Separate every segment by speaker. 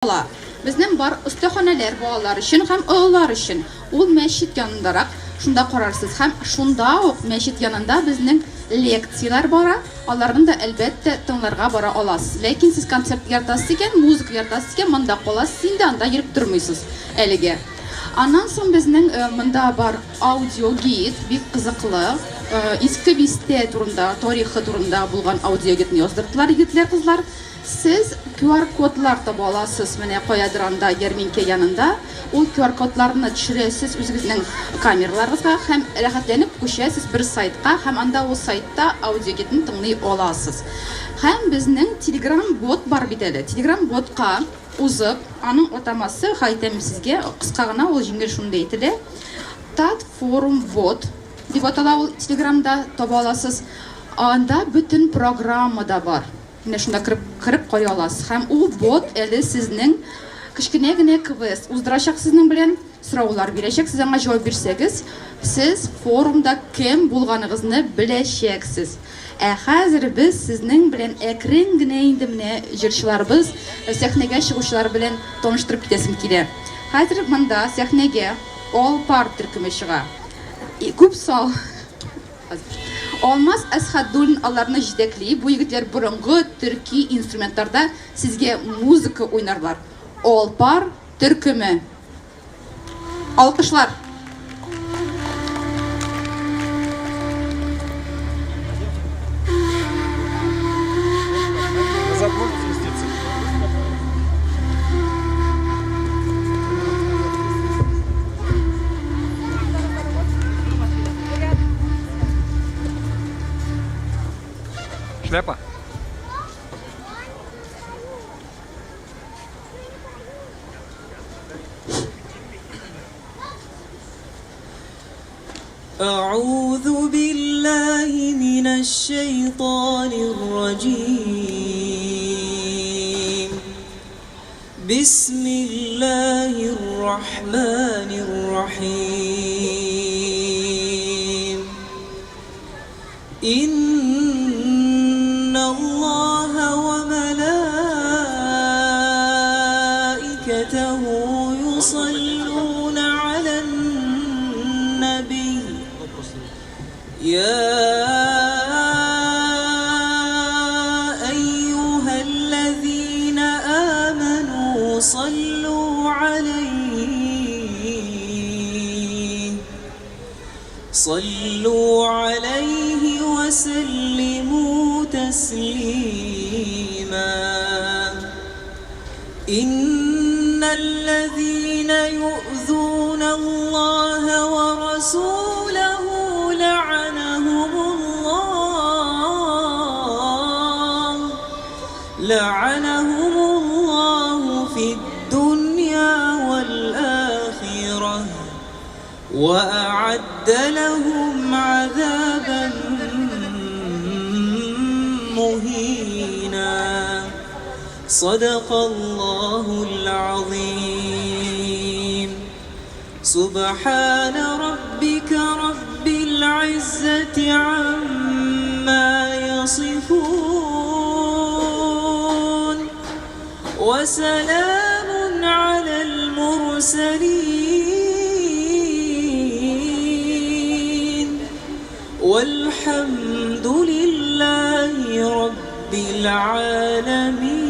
Speaker 1: Ала. Безнең бар остаханәләр балалар өчен һәм олылар өчен. Ул мәчет янындарак, шунда карарсыз. Һәм шунда ук мәчет янында безнең лекцияләр бара, аларны да, әлбәттә, тыңларга бара аласыз. Ләкин сез концерт яратасыз икән, музыка яратасыз икән, монда каласыз инде, анда йөреп тормыйсыз әлегә. Аннан соң безнең монда бар аудиогид, бик кызыклы. Иске бистә турында, тарихы турында булган аудиогидны яздырдылар егетләр, кызлар. Сез QR-кодлар таба аласыз менә каядыр анда ярминкә янында. Ул QR-кодларны төшерәсез үзегезнең камераларыгызга һәм рәхәтләнеп күчәсез бер сайтка һәм анда ул сайтта аудиогидны тыңлый аласыз. Һәм безнең Telegram-бот бар бит әле. Telegram-ботка узып, аның атамасы, ха әйтәм сезгә, кыска гына ул җиңел шундый әйтелә. Татфорум-бот дип атала ул Telegram-да таба аласыз. Анда бөтен программа да бар. Менә шунда кереп, кереп карый аласыз. Һәм ул бот әле сезнең кечкенә генә квест уздырачак сезнең белән, сораулар бирәчәк. Сез аңа җавап бирсәгез, сез форумда кем булганыгызны беләчәксез. Ә хәзер без сезнең белән әкрен генә инде менә җырчыларыбыз, сәхнәгә чыгучылар белән таныштырып китәсем килә. Хәзер монда сәхнәгә Алпар төркеме чыга. Күп сал. Алмаз Әсхәдуллин аларны җитәкли. Бу егетләр борынгы төрки инструментларда сезгә музыка уйнарлар. Алпар төркеме. Алкышлар!
Speaker 2: Назад можно спуститься? Шляпа.
Speaker 3: أعوذ بالله من الشيطان الرجيم بسم الله الرحمن الرحيم إن الله وملائكته يصلون على النبي يا أيها الذين آمنوا صلوا عليه صلوا عليه وسلموا تسليما إن الذين يؤذون الله ورسوله لعنهم الله لعنهم الله في الدنيا والآخرة وأعد لهم عذابا مهينا صدق الله العظيم سبحان ربك رب العزة عما يصفون وسلام على المرسلين والحمد لله رب العالمين.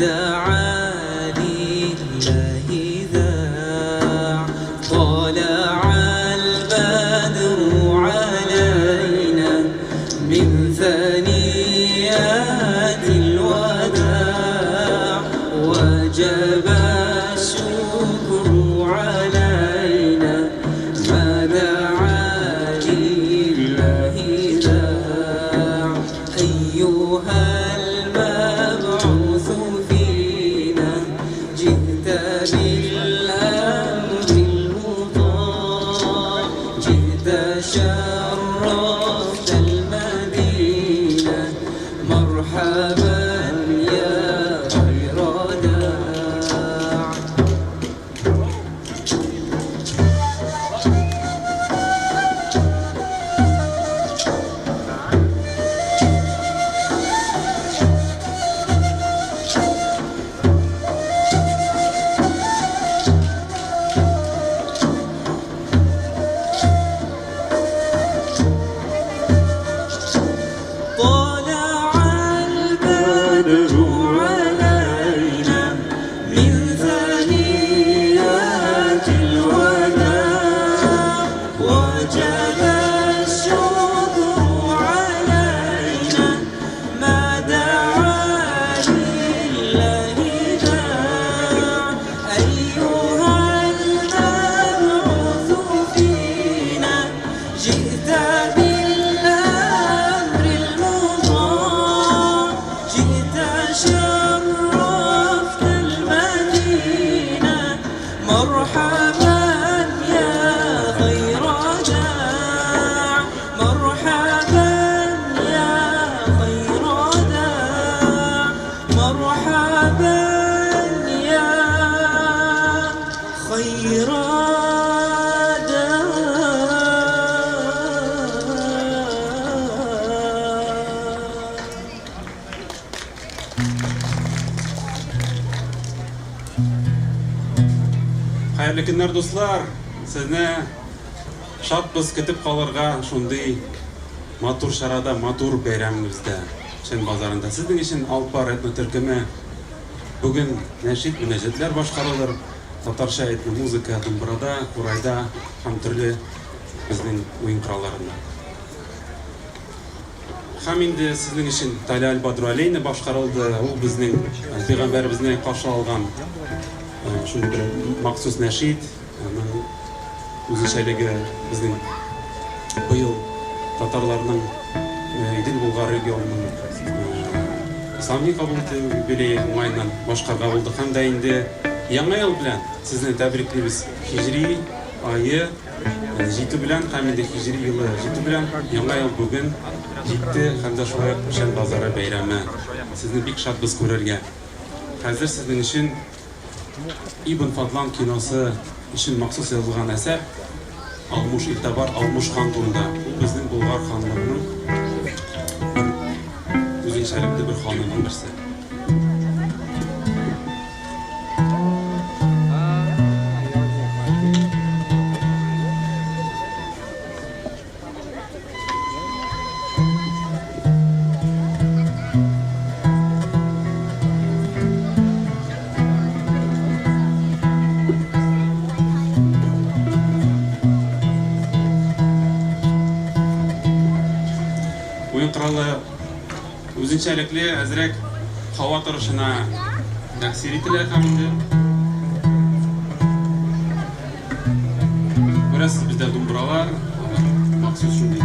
Speaker 3: دعا لله داع طلع البدر علينا من ثنيات الوداع وجب الشكر علينا ما دعا لله داع أيها المبعوث فينا جئت بالأمر المطاع جئت شرفت المدينة مرحبا يا خير داع. طلع البدر علينا من ثنيات الوداع وجب الشكر علينا ما دعا لله داع أيها المبعوث فينا جئت بالأمر المطاع جئت شرفت المدينة مرحبا يا خير داع مرحبا يا خير داع مرحبا يا خير داع.
Speaker 2: Хәерле көннәр, дуслар! Сезне шатбыз көтеп калырга шундый матур чарада, матур бәйрәмебездә, Шен базарында. Сезнең өчен Алпар этно төркеме бүген нәшид, мөнәҗәтләр башкарылыр, татарча этно музыка думбрада, курайда һәм төрле безнең уен коралларында. Һәм инде сезнең өчен Таляль Бадру Алейна башкарылды. Ул безнең пәйгамбәребезне каршы алган шундый бер махсус нәшид. Аның үзенчәлеге безнең быел татарларның Идел Болгар регионының ислам кабул итү юбилее уңаеннан башкарга булдык. Һәм дә инде Яңа ел белән сезне тәбриклибез. Һиҗри ае җитү белән һәм инде һиҗри елы җитү белән Яңа ел бүген җитте һәм дә шулай ук Печән базары бәйрәме. Сезне бик шатбыз күрергә. Хәзер сезнең өчен Ибн Фадлан киносы өчен махсус язылган әсәр Алмуш Илтабар Алмуш хан турында. Ул безнең Болгар ханлыгының бер үзенчәлекле бер ханының берсе. Уен коралы үзенчәлекле, әзрәк һава торышына тәэсир ителә һәм инде күрәсез, бездә думбралар, махсус шундый.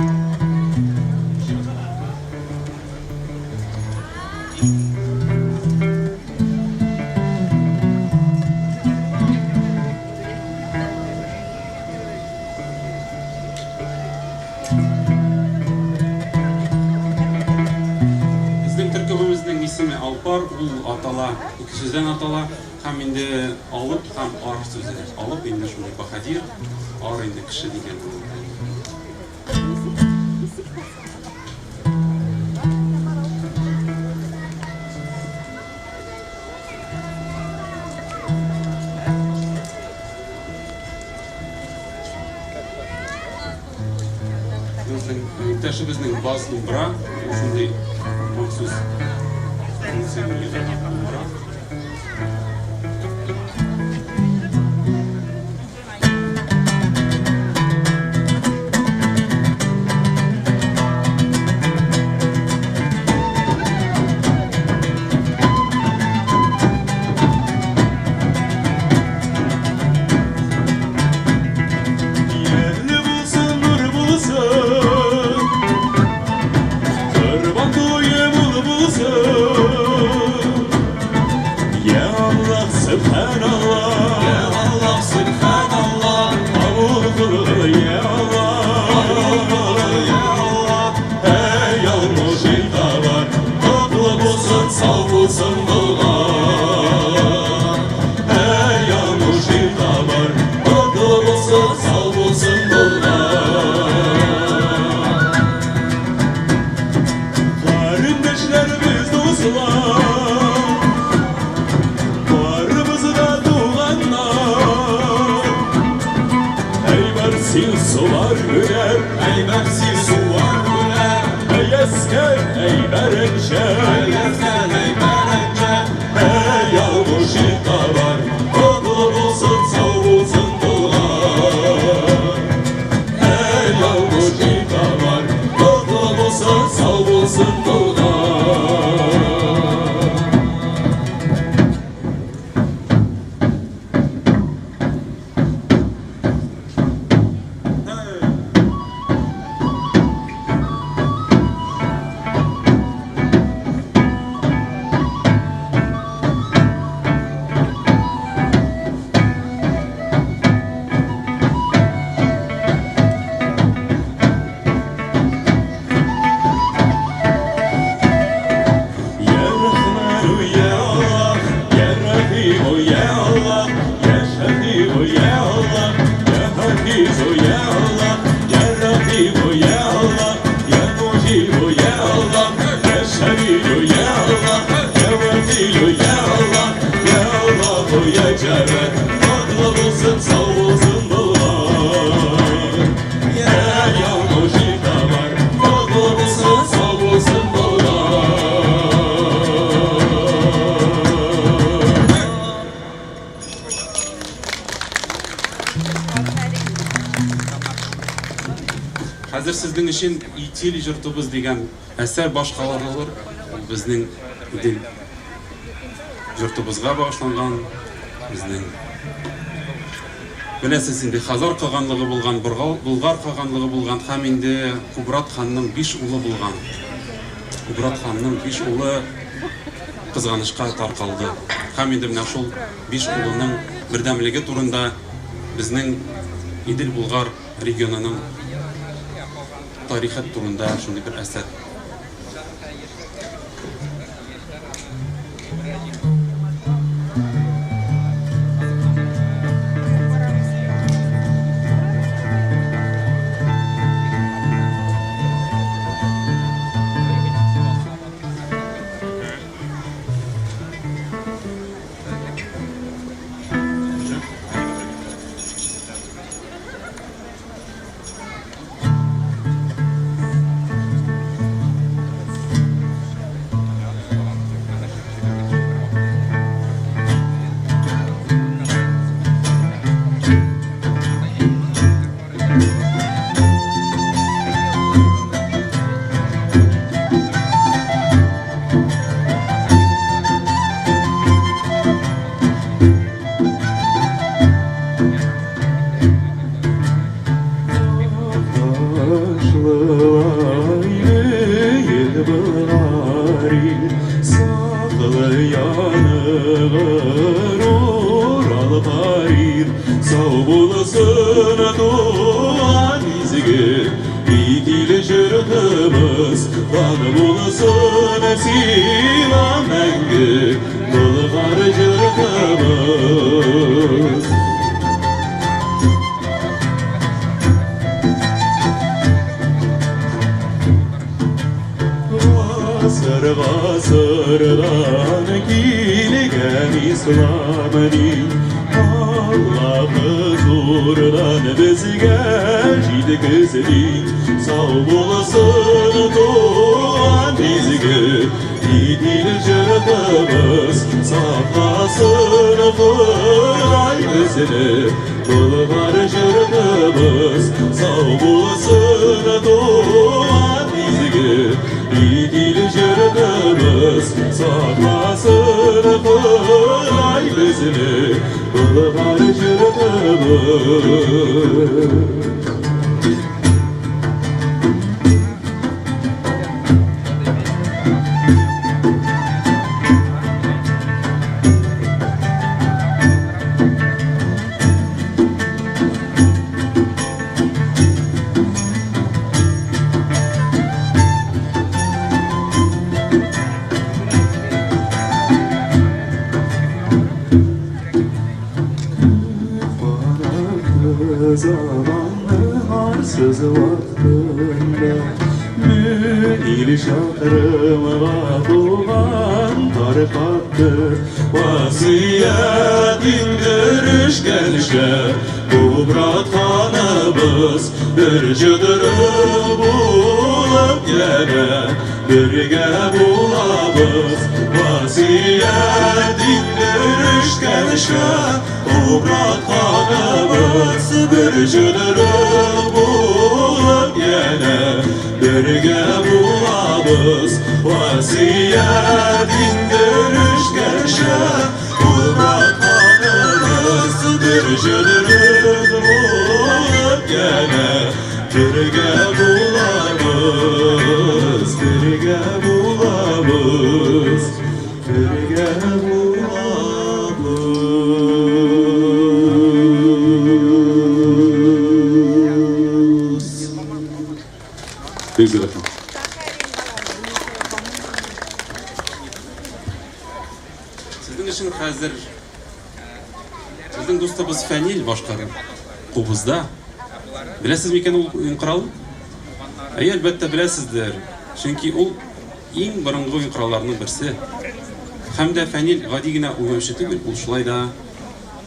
Speaker 2: Безнең төркемебезнең исеме Алпар, ул атала, ике сүздән атала, һәм инде алып һәм ар сүзе. Алып инде шундый баһадир, ар инде кеше дигән. Безнең иптәшебезнең бас думбра, ул шундый махсус функция бирелгән думбра.
Speaker 4: Сөбханаллаһ.
Speaker 3: Я Аллаһ, Сөбханаллаһ.
Speaker 4: Кабул кылгыл, я Аллаһ.
Speaker 3: Кабул кылгыл, я Аллаһ.
Speaker 4: Әй алмыш илтабар, котлы булсын, сау булсын Болгар. Әй алмыш илтабар, котлы булсын, сау булсын Болгар. Карендәшләребез, дуслар, барыбыз да туганнар. Әй син сулар гүләр,
Speaker 3: Әй бәрси сулар гүләр.
Speaker 4: Әй әскәр, әй бәрәнчә.
Speaker 3: Әй әскәр, әй бәрәнчә.
Speaker 4: Әй алмыш илтабар, котлы булсын, сау булсын Болгар. Әй алмыш илтабар, котлы булсын, сау булсын Болгар. Я Рахману, я Аллах, я Рахиму, я Аллах, я Шафигу, я Аллах, я Хафизу, я Аллах, я Рахиму, я Аллах, я Мужибу, я Аллах, я Шамилю, я Аллах, я Вакилю, я Аллах, я Аллаху, я Джабар, котлы булсын, сау булсын Болгар. Я Алмыш илтабар, котлы булсын, сау булсын Болгар.
Speaker 2: Хәзер сезнең өчен Итил җыртыбыз дигән әсәр башкарылыр. Ул безнең Идел җыртыбызга багышланган, безнең беләсез инде Хазар каганлыгы булган, Болгар каганлыгы булган һәм инде Кубрат ханның биш улы булган. Кубрат ханның биш улы кызганычка таркалды. Һәм инде менә шул биш улының бердәмлеге турында безнең Идел Болгар регионының тарихы турында шундый бер әсәр.
Speaker 4: Сау булсын туган изге Идел жұртымыз, дан булсын сиңа мәңге Болгар жұртымыз. Ғасыр ғасырдан килгән исламның Аллаһы зурдан безгә җиткезде. Сау булсын туган изге Идел жұртымыз, сакласын Ходай безне Болгар жұртымыз, сау булсын туган изге Идел жұртымыз, сакласын Ходай безне Болгар жұртымыз. Көз вакытында мең ил чакрымга туган таркатты. Васыять иңдерешкәнчә Кубратканыбыз бер җыдырык булып янә бергә булабыз. Васыять иңдерешкәнчә Кубратканыбыз бер җыдырык булып янә бергә булабыз. Васыять иңдерешкәнчә Кубратканыбыз бер җыдырык булып янә бергә булабыз, бергә булабыз, бергә булабыз. Бик зур рәхмәт.
Speaker 2: Сезнең өчен хәзер безнең дустыбыз Фәнил башкарыр кубызда. Беләсез микән ул уен коралын? Әйе, әлбәттә беләсездер. Чөнки ул иң борынгы уен коралларының берсе. Һәм дә Фәнил гади генә уйнаучы түгел, ул шулай да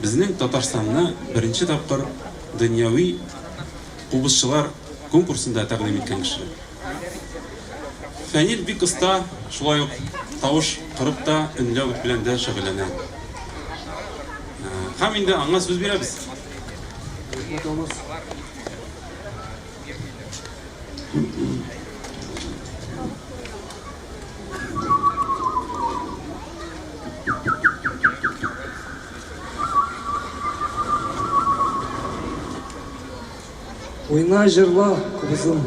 Speaker 2: безнең Татарстанны беренче тапкыр дөньяви кубызчылар конкурсында тәкъдим иткән кеше. Фәнил бик оста, шулай ук тавыш кырып та, өнләү белән дә шөгыльләнә. Һәм инде аңа сүз бирәбез.
Speaker 5: Уйна, җырла, кубызым.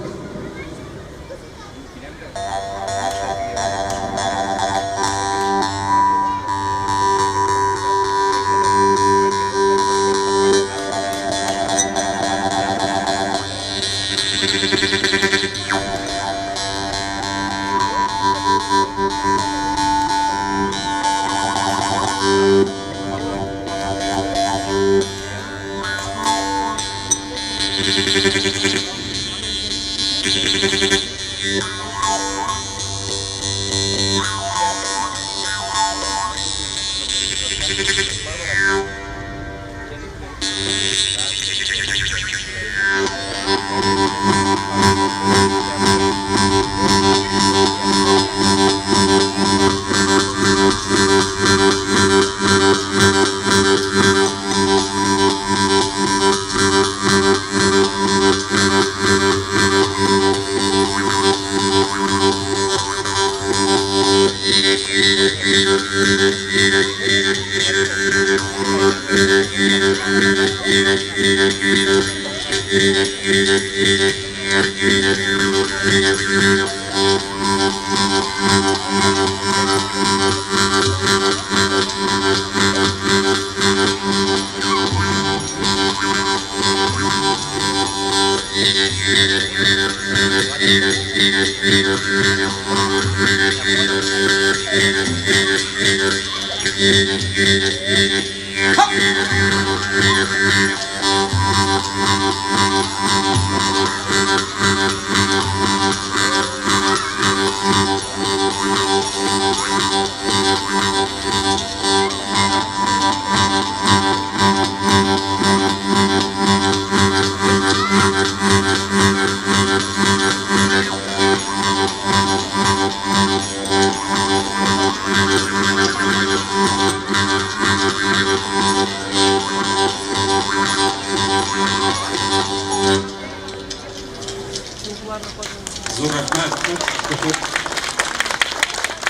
Speaker 2: Зур рәхмәт.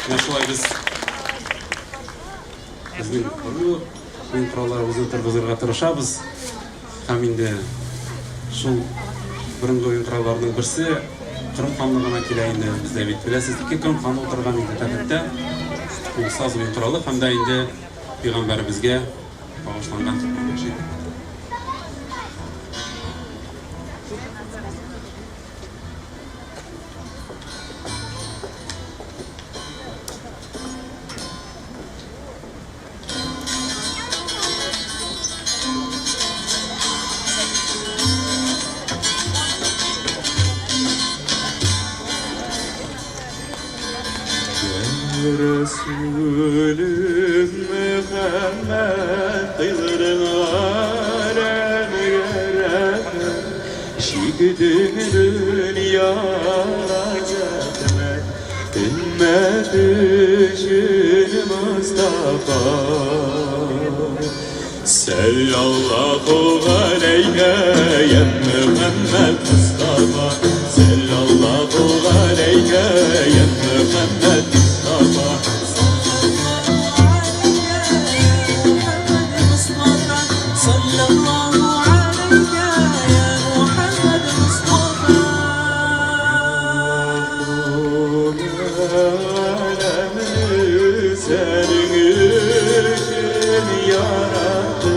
Speaker 2: Менә шулай без безнең уен коралларыбызны торгызырга тырышабыз. Һәм инде шул борынгы уен коралларының берсе Кырым ханлыгына килә инде. Бездә бит беләсез, ике Кырым ханы утырган инде тәхеттә. Ул саз уен коралы һәм дә инде пәйгамбәребезгә багышланган нәшид.
Speaker 4: Мөхәммәд, кыйлырың галәмгә рәхмәт. Чиктең дөньяга зәхмәт, Өммәт өчен Мостафа. Сәллаллаху галәйкә, я Мөхәммәд Мостафа. Сәллаллаху галәйкә, я Мөхәммәд Мостафа.
Speaker 3: صلى الله عليك يا محمد مصطفى.
Speaker 4: Alemini senin için yarattı.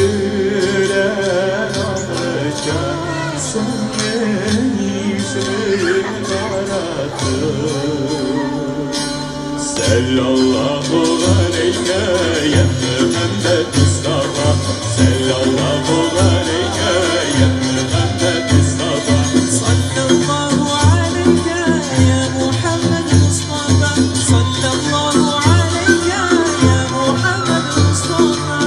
Speaker 4: Evvel ahıca senin ismin tarattı. Sallallahu aleyke ya Muhammed Mustafa. Sallallahu aleyke ya Muhammed Mustafa.
Speaker 3: صلى الله عليك يا محمد مصطفى. صلى الله عليك يا محمد مصطفى.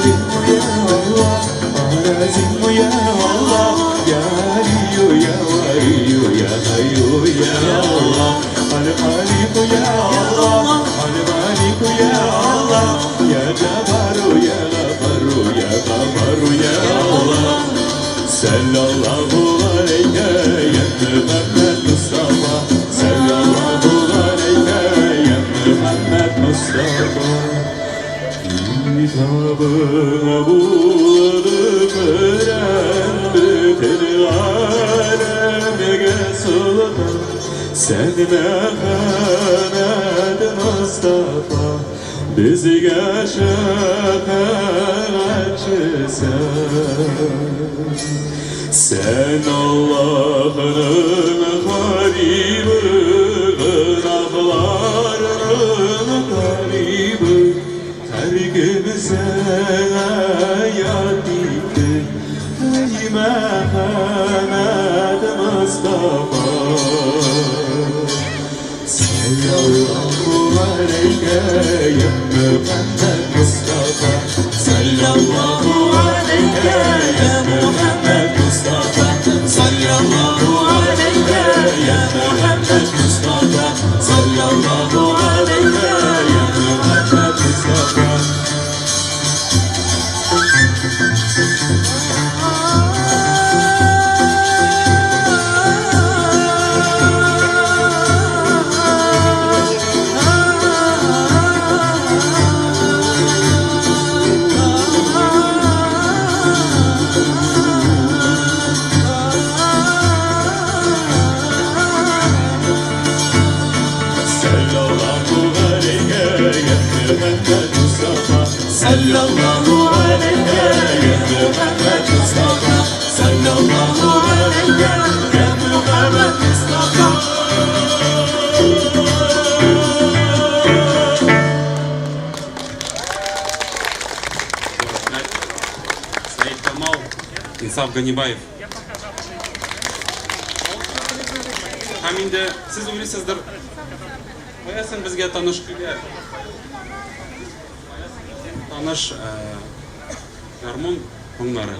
Speaker 4: Rahim ya Allah, Razim ya Allah, Ya Aliyu ya Valiyu ya Hayyu ya Allah, Al-Khaliq ya Allah, Al-Malik ya Allah, Ya Jabbaru ya Ghafaru ya Ghafaru ya Allah. Sallallahu aleyke ya Muhammed Mustafa. Sallallahu aleyke ya Muhammed Mustafa. Kitabına bulduk öğren bütün alemge sultan. Sen Mehmet Mustafa, bizge şefaatçi sen. Sen Allah'ın habibi, günahlarının tabibi. Terk bize hayat ey Mehmet Mustafa. Sallallahu aleyke ya Muhammed Mustafa. Sallallahu aleyke ya Muhammed Mustafa. Sallallahu aleyke ya Muhammed Mustafa. Sallallahu aleyke ya Muhammed Mustafa. Sallallahu aleyke ya Muhammed Mustafa. Sallallahu aleyke ya Muhammed Mustafa. Sallallahu aleyke ya Muhammed Mustafa.
Speaker 2: Рәхмәт. Сәет Камал, Инсаф Ганибаев. Һәм инде сез уйлыйсыздыр, каясын безгә таныш көйләр? Таныш гармун моңнары.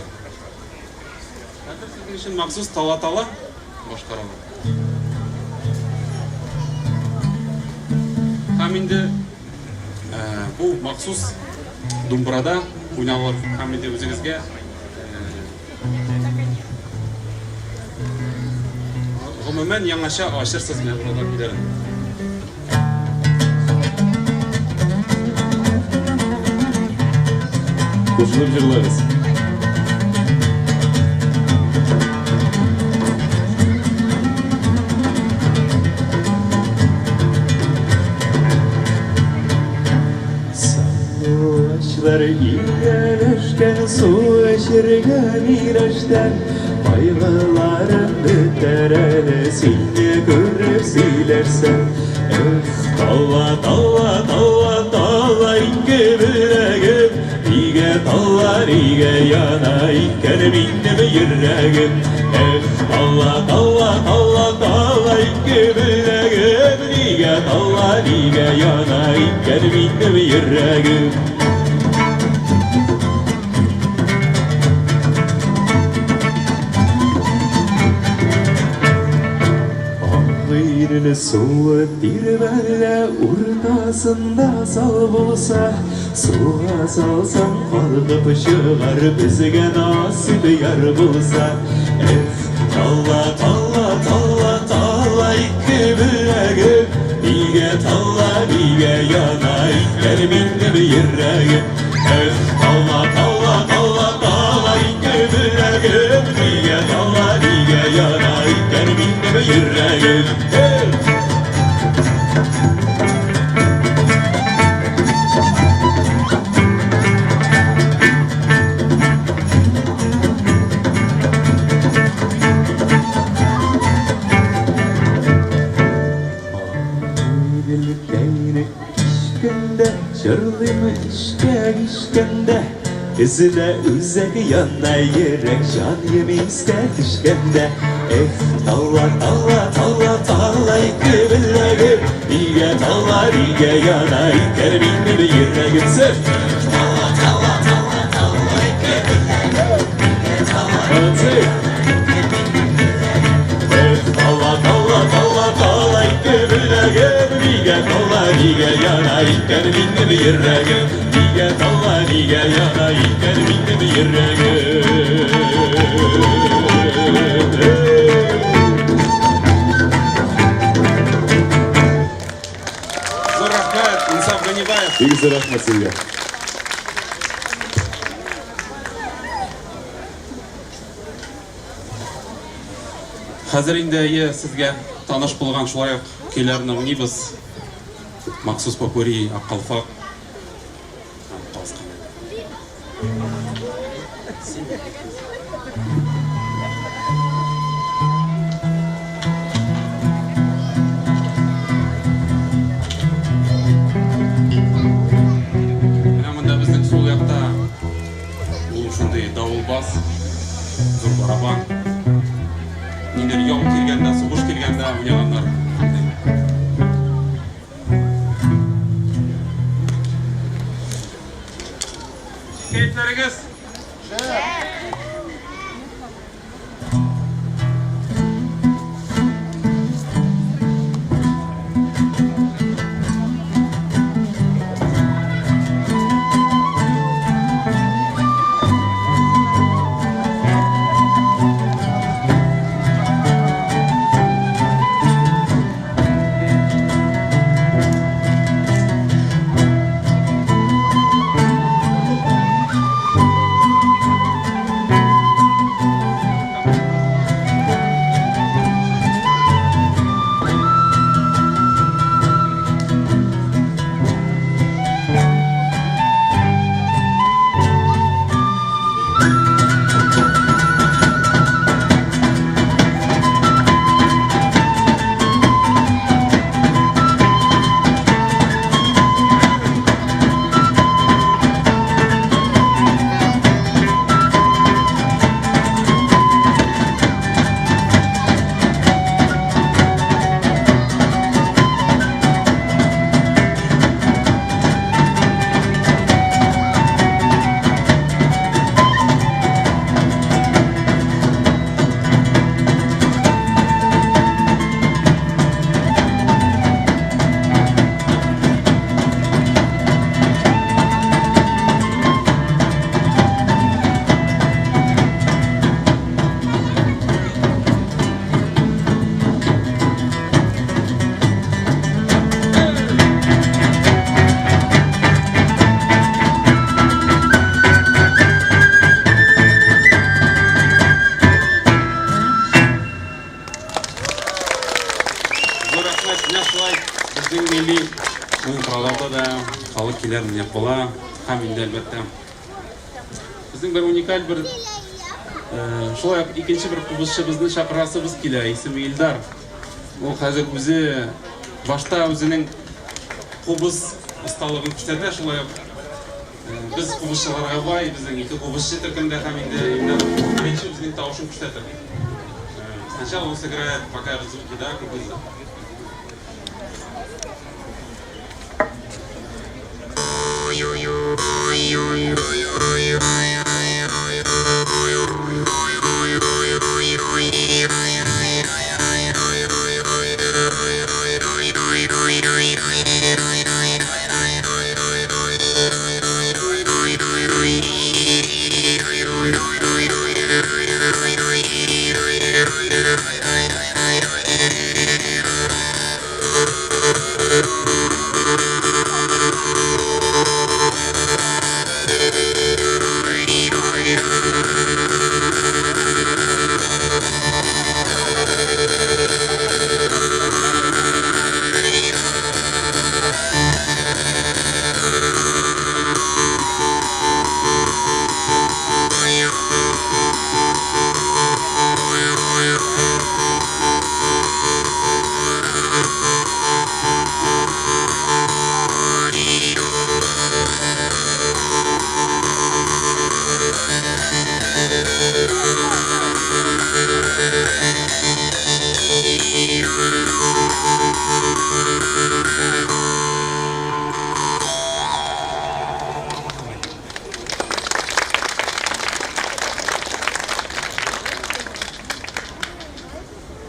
Speaker 2: Хәзер сезнең өчен махсус тала-тала башкаралар. Һәм инде бу махсус думбрада уйналыр һәм инде үзегезгә гомумән яңача ачырсыз менә бу татар көйләрен.
Speaker 4: Кушылып җырларбыз. Сандугачлар ияләшкән су эчергә миләштән. Кайгыларым бетәр әле сине күреп сөйләшсәм. Эх, тала, тала, тала, тала, ике беләгем, нигә тала, нигә яна икән минем йөрәгем? Эх, тала, тала, тала, тала ике беләгем, нигә тала, нигә яна икән минем йөрәгем? Агыйдел суы тирбәлә, уртасында сал булса, суга салсаң калкып чыгар, безгә насыйп яр булса. Эх, тала, тала, тала, тала ике беләгем, нигә тала, нигә яна икән минем йөрәгем? Эх, тала, тала, тала, тала ике беләгем, нигә тала, нигә яна икән минем йөрәгем? Эх! Гөлкәйне кичкәндә, җырлыйм эшкә кичкәндә, Өзелә үзәк яна йөрәк, җаным искә төшкәндә. Эх, тала, тала, тала, тала ике беләгем, нигә тала, нигә яна икән минем йөрәгем? Сез! Тала, тала, тала, тала ике беләгем, нигә тала, Эх, тала, тала, тала, тала ике беләгем, нигә тала, нигә яна икән минем йөрәгем? Нигә тала, нигә яна икән минем йөрәгем?
Speaker 2: Зур рәхмәт, Инсаф Ганибаев.
Speaker 4: Бик зур рәхмәт сезгә.
Speaker 2: Хәзер инде әйе, сезгә таныш булган шулай ук көйләрне уйныйбыз. Махсус попурри, Ак калфак. Менә монда безнең сул якта ул шундый давылбаз, зур барабан. Нидер яу килгәндә, сугыш килгәндә уйнаганнар. Кәефләрегез? Зур рәхмәт. Менә шулай безнең милли уен коралларда да халык килер менә була. Һәм инде әлбәттә безнең бер уникаль бер шулай ук икенче бер кубызчыбызны чакырасыбыз килә, исеме Илдар. Ул хәзер үзе башта үзенең кубыз осталыгын күрсәтә, шулай ук. Без кубызчыларга бай, безнең ике кубызчы төркемдә һәм инде Илнар беренче үзенең тавышын күрсәтер. Сначала он сыграет, покажет звуки, да, кубыза.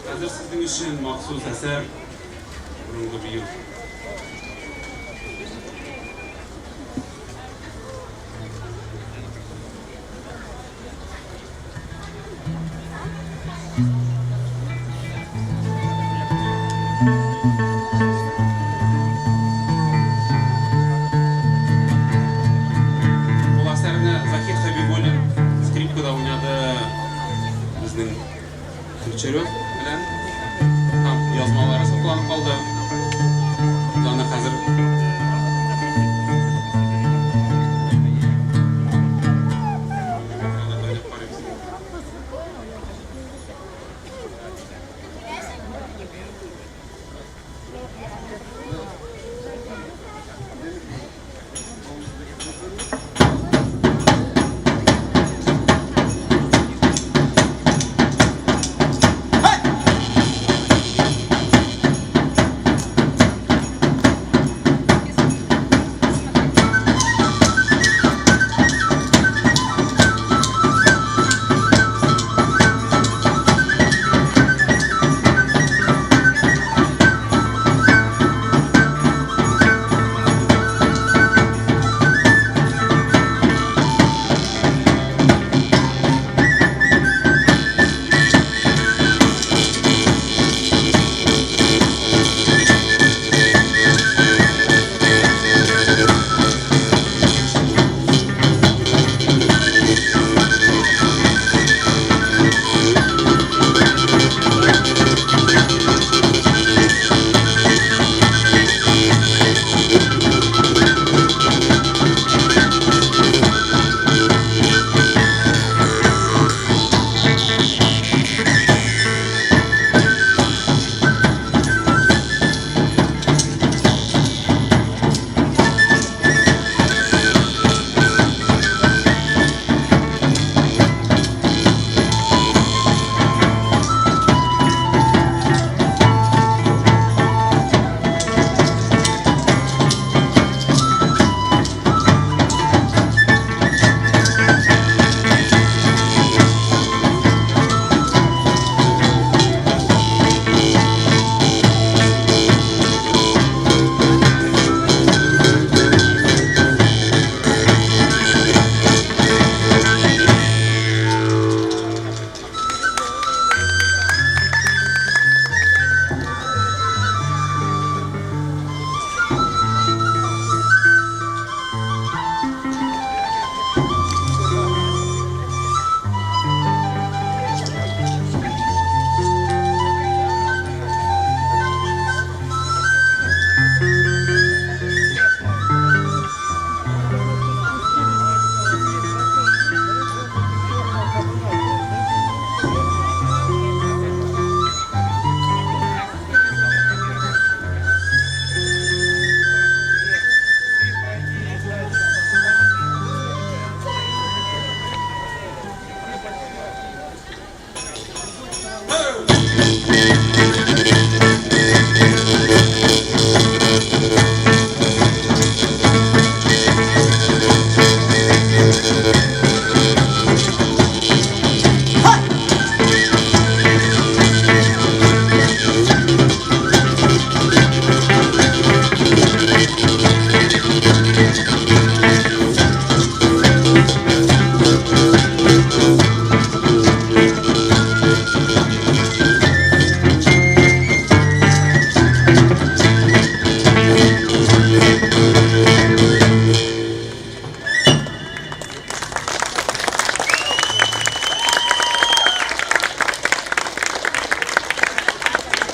Speaker 2: Хәзер сезнең өчен махсус әсәр, борынгы бию. Ул әсәрне Захид Хәбибуллин скрипкада уйнады безнең Ключарев белән һәм язмалары сакланып калды. Без аны хәзер уйнап карыйбыз.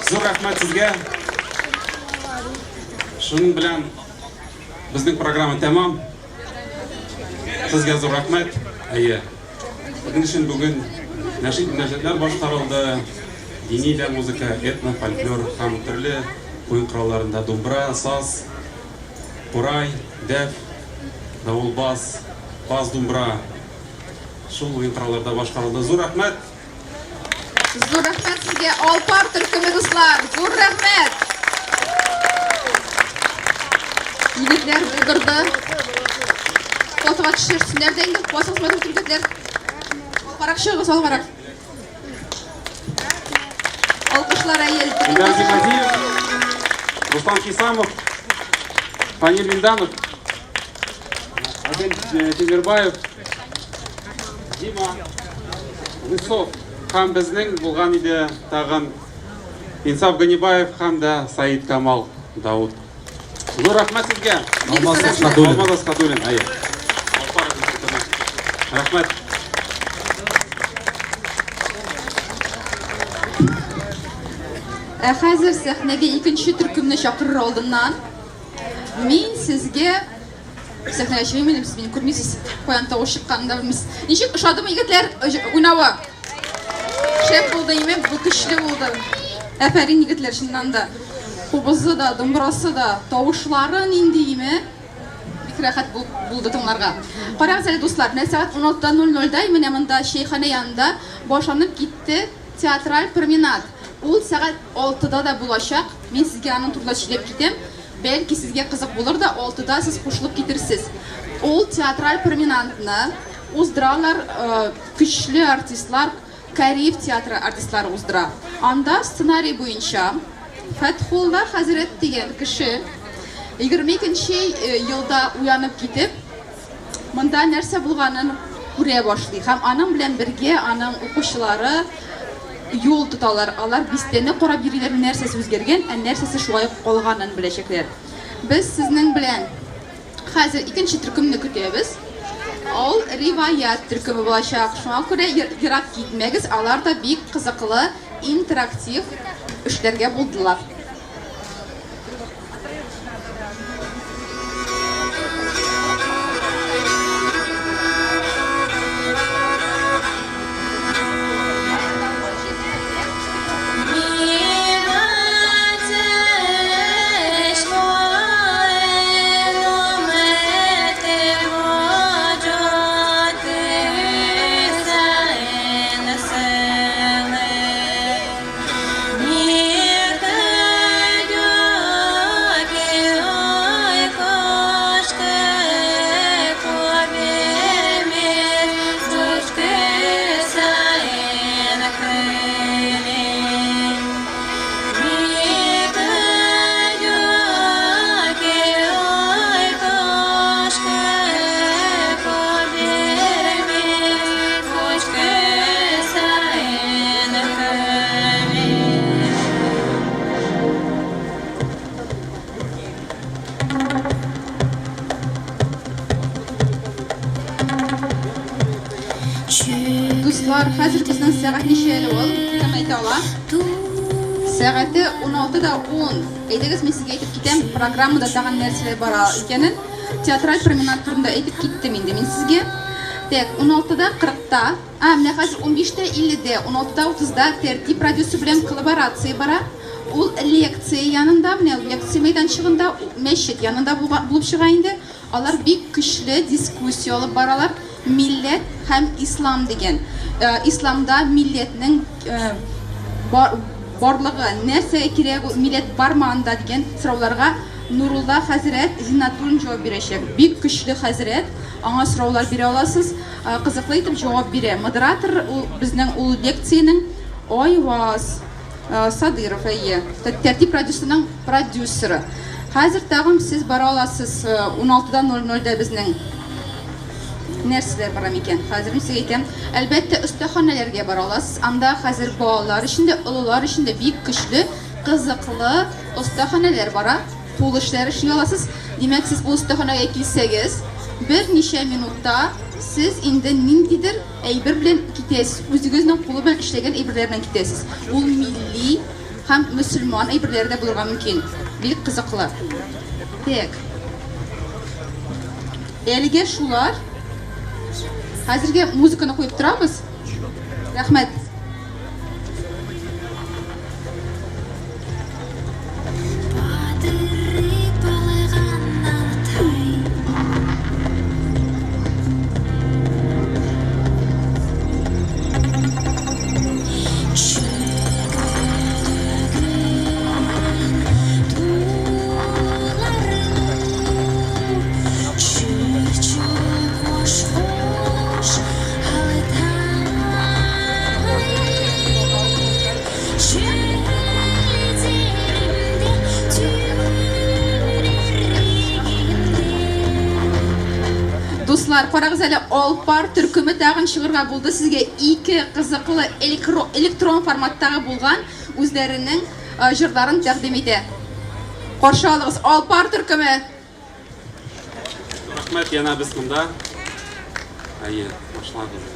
Speaker 2: Зур рәхмәт сезгә. Шуның белән безнең программа тәмам. Сезгә зур рәхмәт. Әйе. Безнең өчен бүген нәшид мөнәҗәтләр башкарылды. Дини дә музыка, этно, фольклор һәм төрле уен коралларында думбра, саз, курай, дәф, давылбаз, бас думбра. Шул уен коралларда башкарылды. Зур рәхмәт!
Speaker 1: Зур рәхмәт сезгә, Алпар төркеме дуслар! Зур рәхмәт! Егетләр булдырды. Фотога төшерсеннәр дә инде. Басыгыз, матур егетләр. Алгарак чыгыгыз, алгарак. Алкышлар әйел.
Speaker 2: Илдар Зимадиев, Руслан Хисамов, Фанил Вилданов, Адель э, Тимирбаев, Дима Лысов һәм безнең булган иде тагын Инсаф Ганибаев һәм дә Саид Камал Дауд. Зур рәхмәт сезгә.
Speaker 1: Алмаз Асхадуллин.
Speaker 2: Алмаз Асхадуллин, әйе. Рәхмәт.
Speaker 1: Ә хәзер сәхнәгә икенче төркемне чакырыр алдыннан мин сезгә сәхнәгә чыгыйм инде, сез мине күрмисез, каян тавыш чыкканын да белмисез. Ничек ошадымы егетләр уйнавы? Шәп булды, име, бу көчле булды. Афәрин егетләр, чыннан да. Кубызы да, домбырасы да, тавышлары нинди име? Бик рәхәт булды тыңларга. Карагыз әле, дуслар, менә сәгать 16:00-да менә монда чәйханә янында башланып китте театраль променад. Ул сәгать 6-да да булачак. Мин сезгә аның турында сөйләп китәм. Бәлки сезгә кызык булыр да, 6-да сез кушылып китерсез. Ул театраль променадны уздыралар көчле артистлар, Кариев театры артистлары уздыра. Анда сценарий буенча Фәтхулла хәзрәт дигән кеше 22 нче елда уянып китеп, монда нәрсә булганын күрә башлый һәм аның белән бергә аның укучылары юл тоталар. Алар бистәне карап йөриләр, нәрсәсе үзгәргән, ә нәрсәсе шулай ук калганын беләчәкләр. Без сезнең белән хәзер икенче төркемне көтәбез. Ул Риваять төркеме булачак. Шуңа күрә ерак китмәгез, алар да бик кызыклы, интерактив эшләргә булдылар. Дуслар, хәзер безнең сәгать ничә әле ул? Кем әйтә ала? Сәгате 16 да 10. Әйдәгез, мин сезгә әйтеп китәм, программада тагын нәрсәләр бара икәнен. Театраль променад турында әйтеп киттем инде мин сезгә. Так, 16 да 40-та, а, менә хәзер 15 тә 50-дә, 16 да 30-да Тәртип радиосы белән коллаборация бара. Ул лекция янында, менә лекция мәйданчыгында, мәчет янында булып чыга инде. Алар бик көчле дискуссия алып баралар, милләт һәм ислам дигән. Исламда милләтнең барлыгы, нәрсәгә кирәк ул, милләт бармы анда дигән сорауларга Нурулла хәзрәт Зиннатуллин җавап бирәчәк. Бик көчле хәзрәт, аңа сораулар бирә аласыз, кызыклы итеп җавап бирә. Модератор ул безнең ул лекциянең Айваз Садыров, әйе, Тәртип радиосының продюсеры. Хәзер тагын сез бара аласыз 16-да 00-дә безнең нәрсәләр бара микән? Хәзер мин сезгә әйтәм. Әлбәттә, остаханәләргә бара аласыз. Анда хәзер балалар өчен дә, олылар өчен дә бик көчле, кызыклы остаханәләр бара. Кул эшләре эшли аласыз. Димәк, сез ул остаханәгә килсәгез, берничә минутта сез инде ниндидер әйбер белән китәсез, үзегезнең кулы белән эшләгән әйберләр белән китәсез. Ул милли һәм мөселман әйберләре дә булырга мөмкин. Бик кызыклы. Так. Әлегә шулар. Хәзергә музыканы куеп торабыз. Рәхмәт. Дуслар, карагыз әле, Алпар төркеме тагын чыгырга булды. Сезгә ике кызыклы электрон форматтагы булган үзләренең җырларын тәкъдим итә. Каршы алыгыз, Алпар төркеме!
Speaker 2: Рәхмәт, янә без монда. Әйе, башлагыз.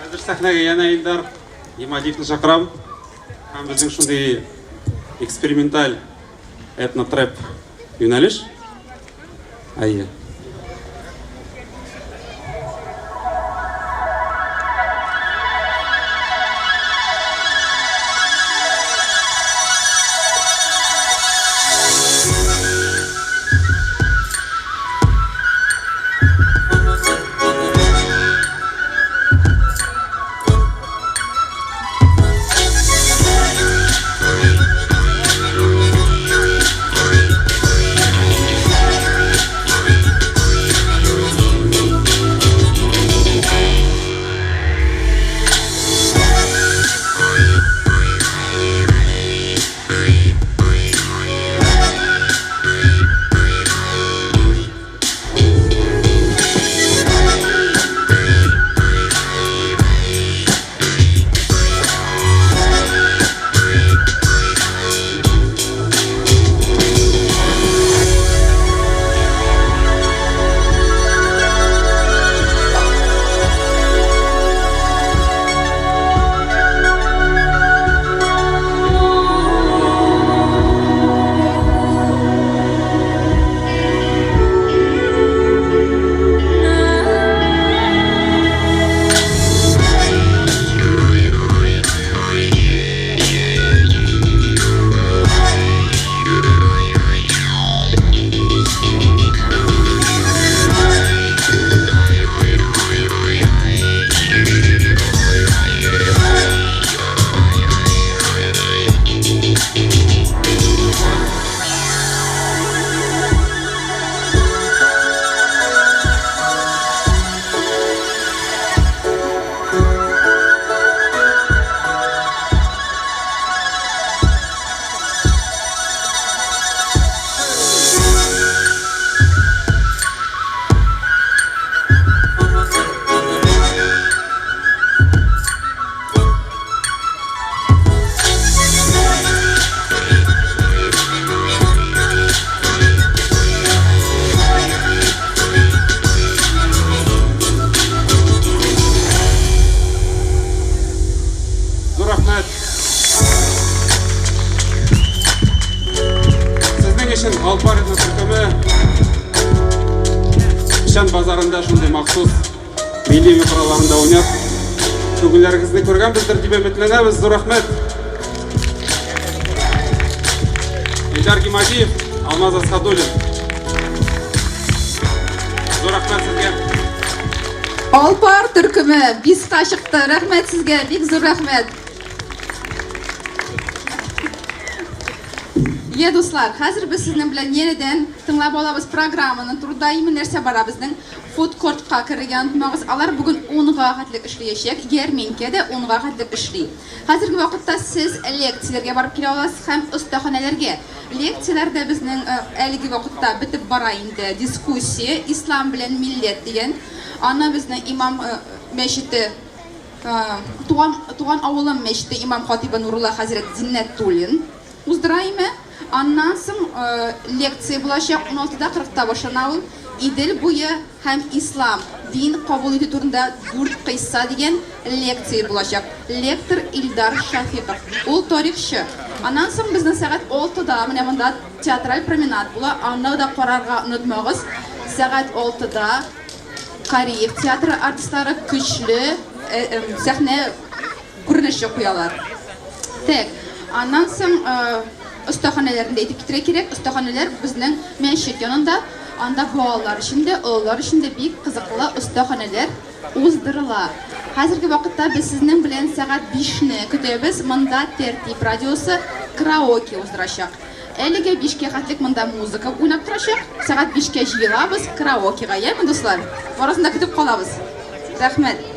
Speaker 2: Хәзер сәхнәгә янә Илдар Гимадиевны чакырам. Һәм безнең шундый эксперименталь этно-трэп юнәлеш. Әйе. махсус милли уен коралларында уйнап, күңелләрегезне күргәнбездер дип өметләнәбез. Зур рәхмәт. Илдар Гимадиев, Алмаз Асхадуллин. Зур рәхмәт сезгә.
Speaker 1: Алпар төркеме биска чыкты. Рәхмәт сезгә, бик зур рәхмәт. Е, дуслар, хәзер без сезнең белән янәдән тыңлап алабыз программаны. Турыда именно нәрсә бара безнең фудкортка керергә онытмагыз. Алар бүген 10-га хәтлек эшләячәк. Ярминкә дә 10-га хәтлек эшли. Хәзерге вакытта сез лекцияләргә барып килә аласыз һәм остаханәләргә. Лекцияләр дә безнең әлеге вакытта бетеп бара инде. Дискуссия Ислам белән милләт дигән. Аны безнең имам мәчете туган туган авылым мәчете имам хатибы Нурулла хәзрәт Зиннәтуллин уздыра име. Аннан соң лекция булачак 16-да 40-та башлана ул. Идел буе һәм ислам, дин кабул итү турында дүрт кыйсса дигән лекция булачак. Лектор Илдар Шафиков. Ул тарихчы. Аннан соң безнең сәгать алтыда менә монда театраль променад була. Аны да карарга онытмагыз. Сәгать алтыда Кариев театры артистлары көчле сәхнә күренеше куялар. Так, аннан соң остаханәләрне дә әйтеп китәргә кирәк. Остаханәләр безнең мәчет янында. Анда балалар өчен дә, олылар өчен дә бик кызыклы остаханәләр уздырыла. Хәзерге вакытта без сезнең белән сәгать бишне көтәбез. Монда Тәртип радиосы караоке уздырачак. Әлегә бишкә хәтлек монда музыка уйнап торачак. Сәгать бишкә җыелабыз караокега, яме, дуслар? Барысын да көтеп калабыз. Рәхмәт.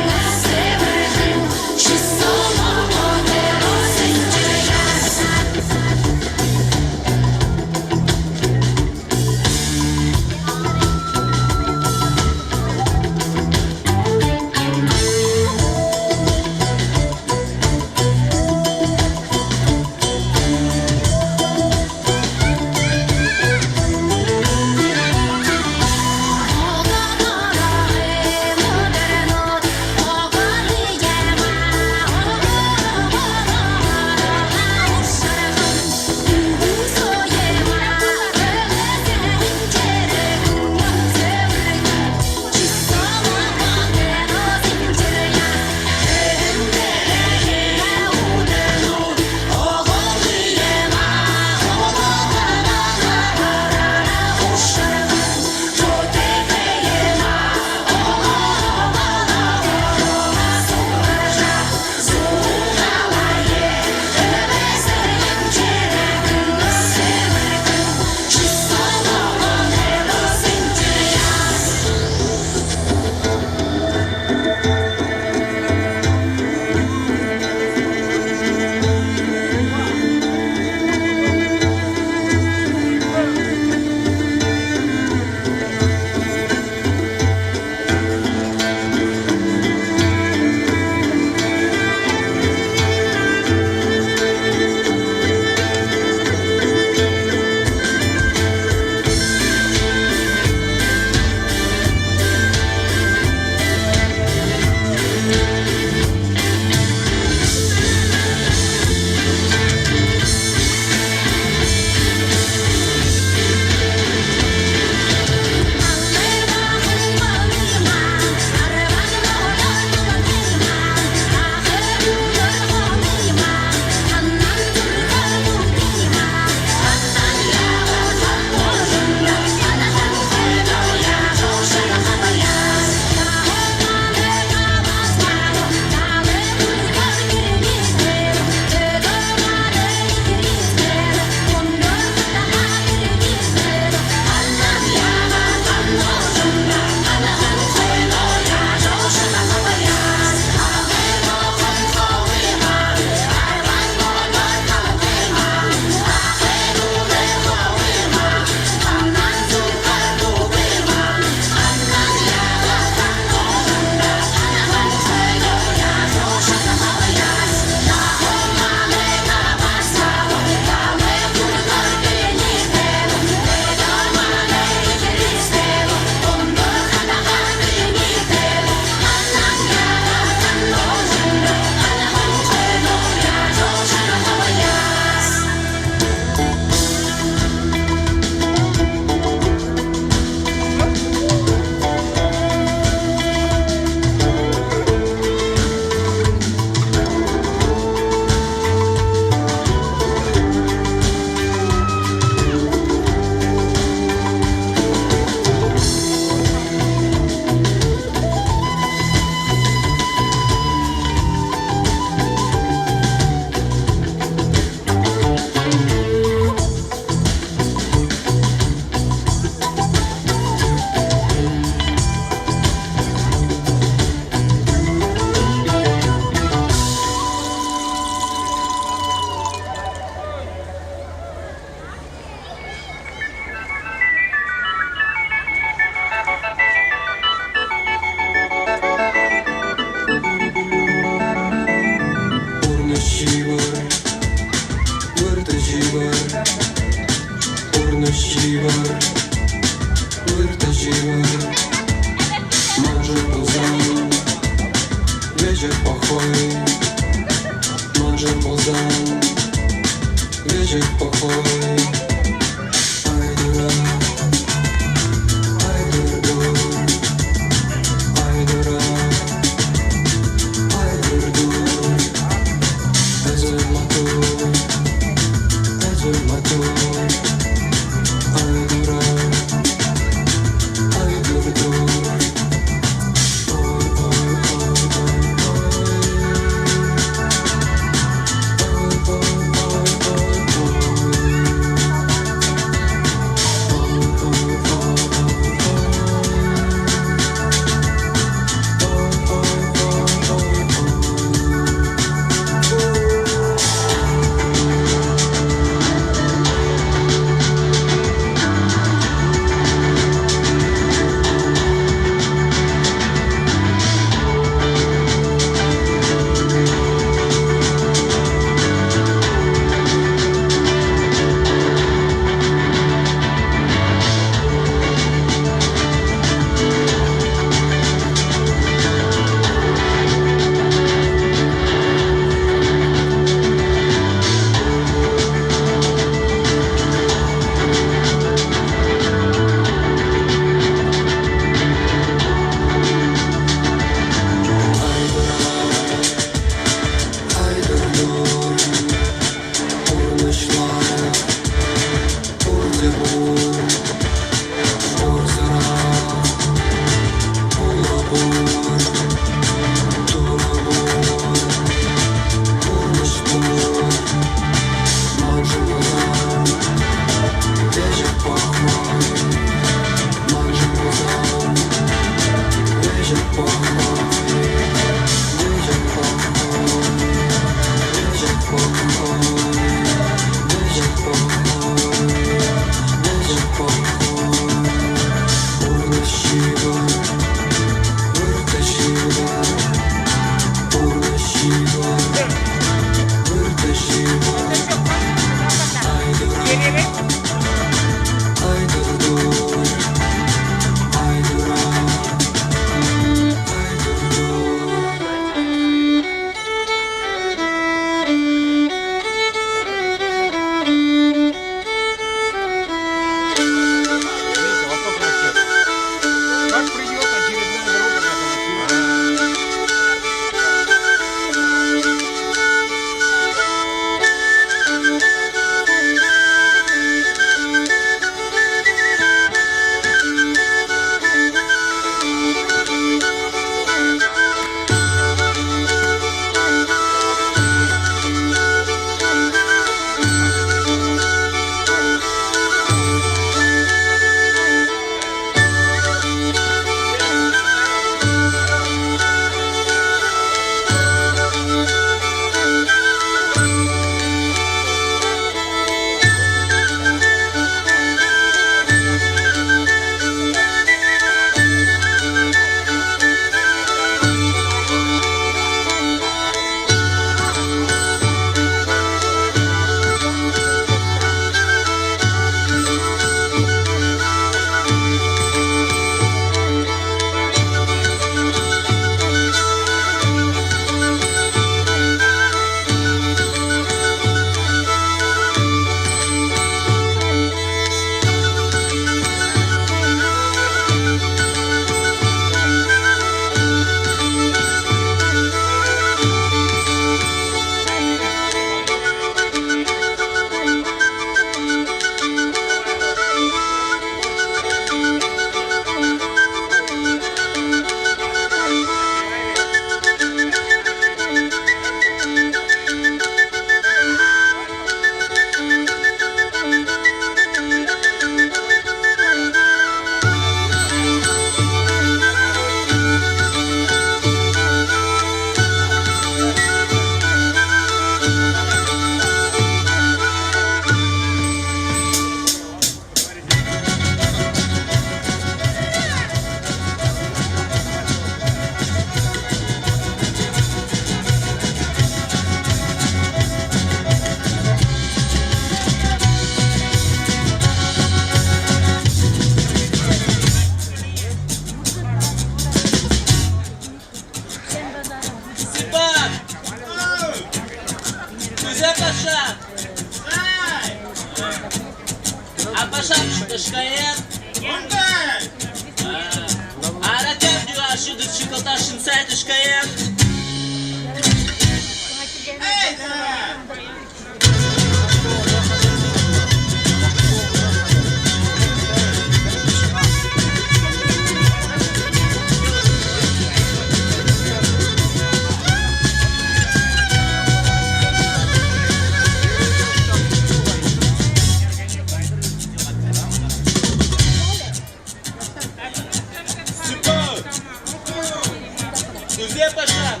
Speaker 3: Пашан.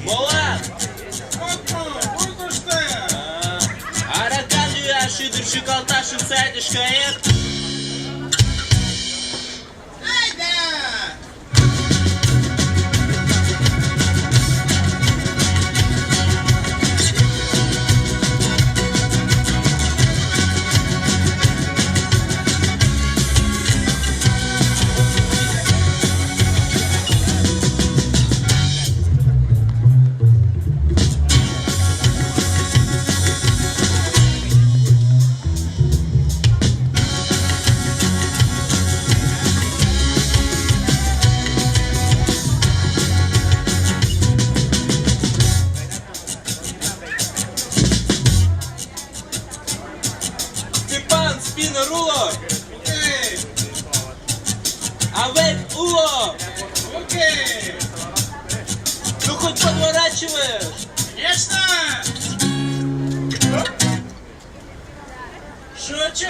Speaker 3: Молат. Аракан юяшыдыр шикалташын сайдышкаек. Степан, спина, руло! Окей! Авек, уло! Окей! Ну хоть подворачиваешь! Конечно! Шучу!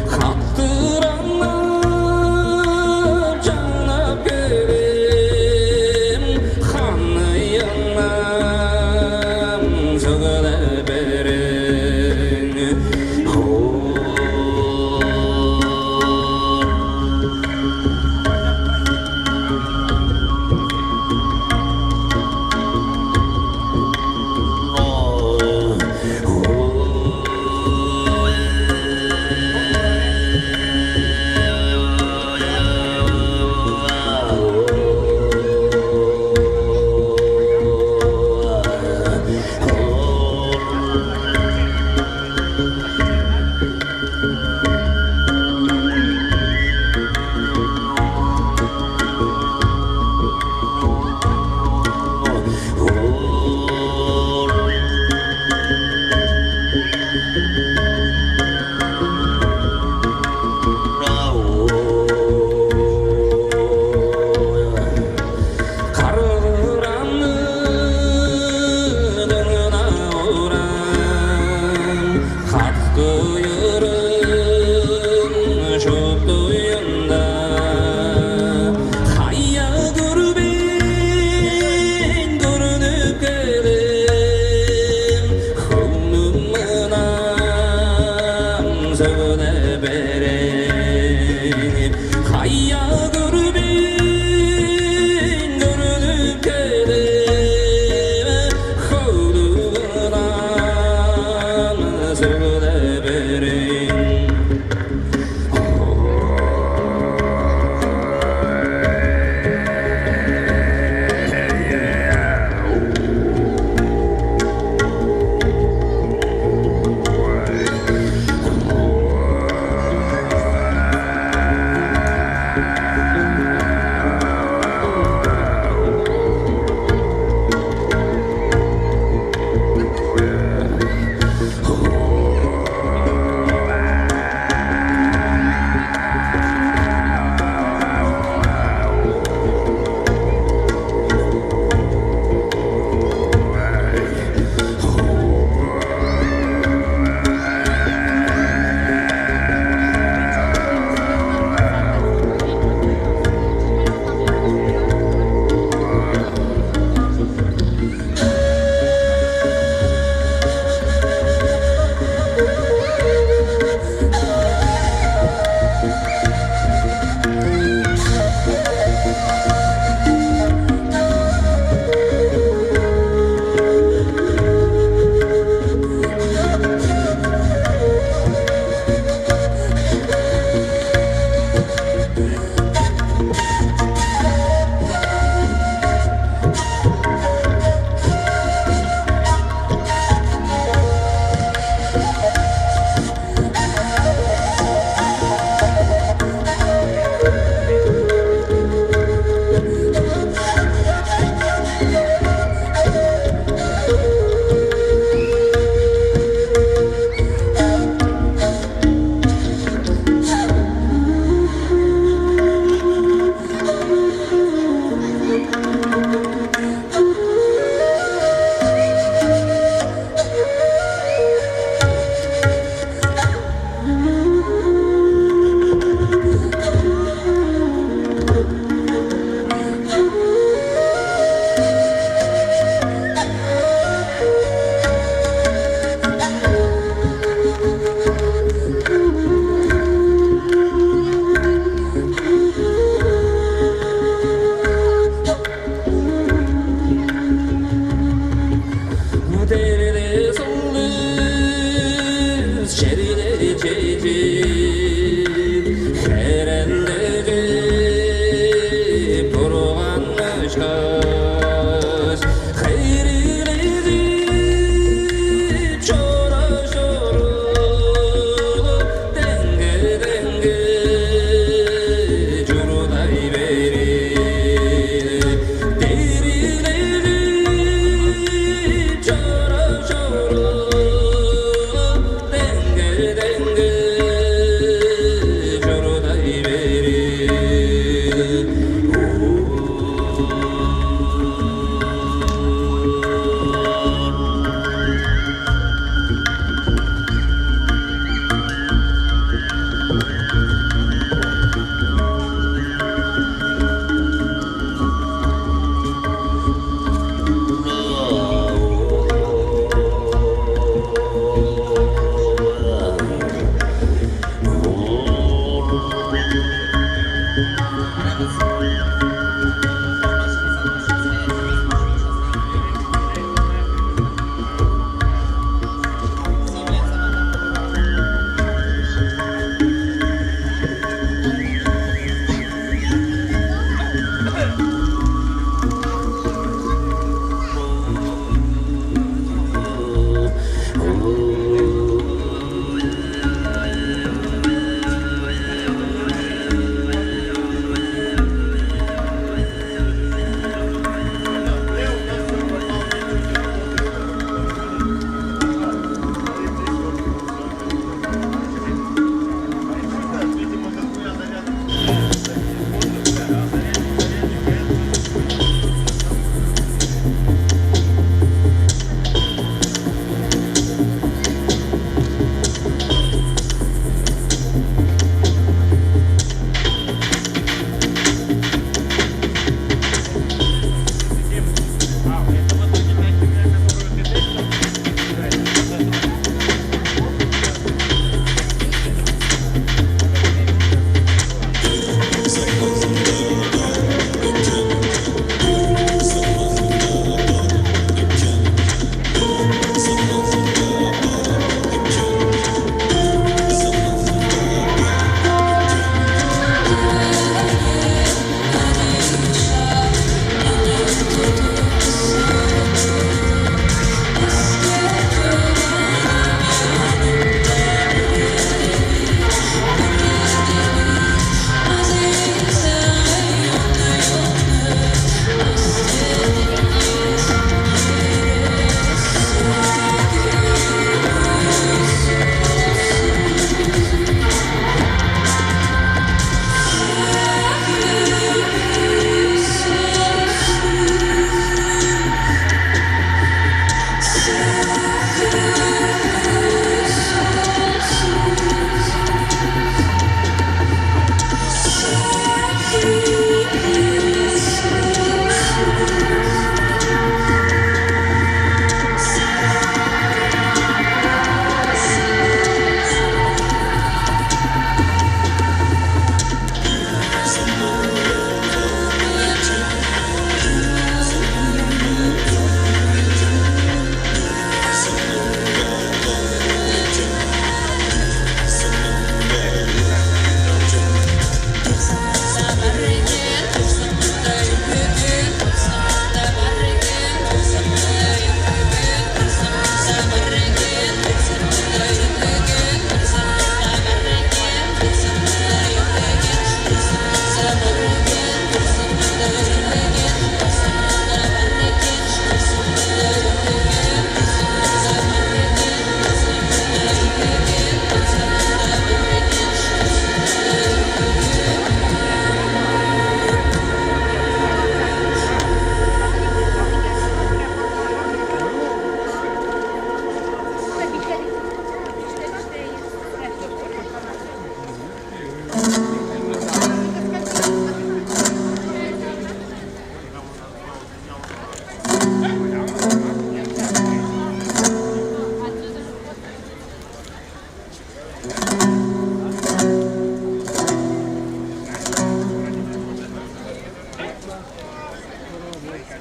Speaker 4: Kattıranıp canıp gelin.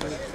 Speaker 6: Thank you.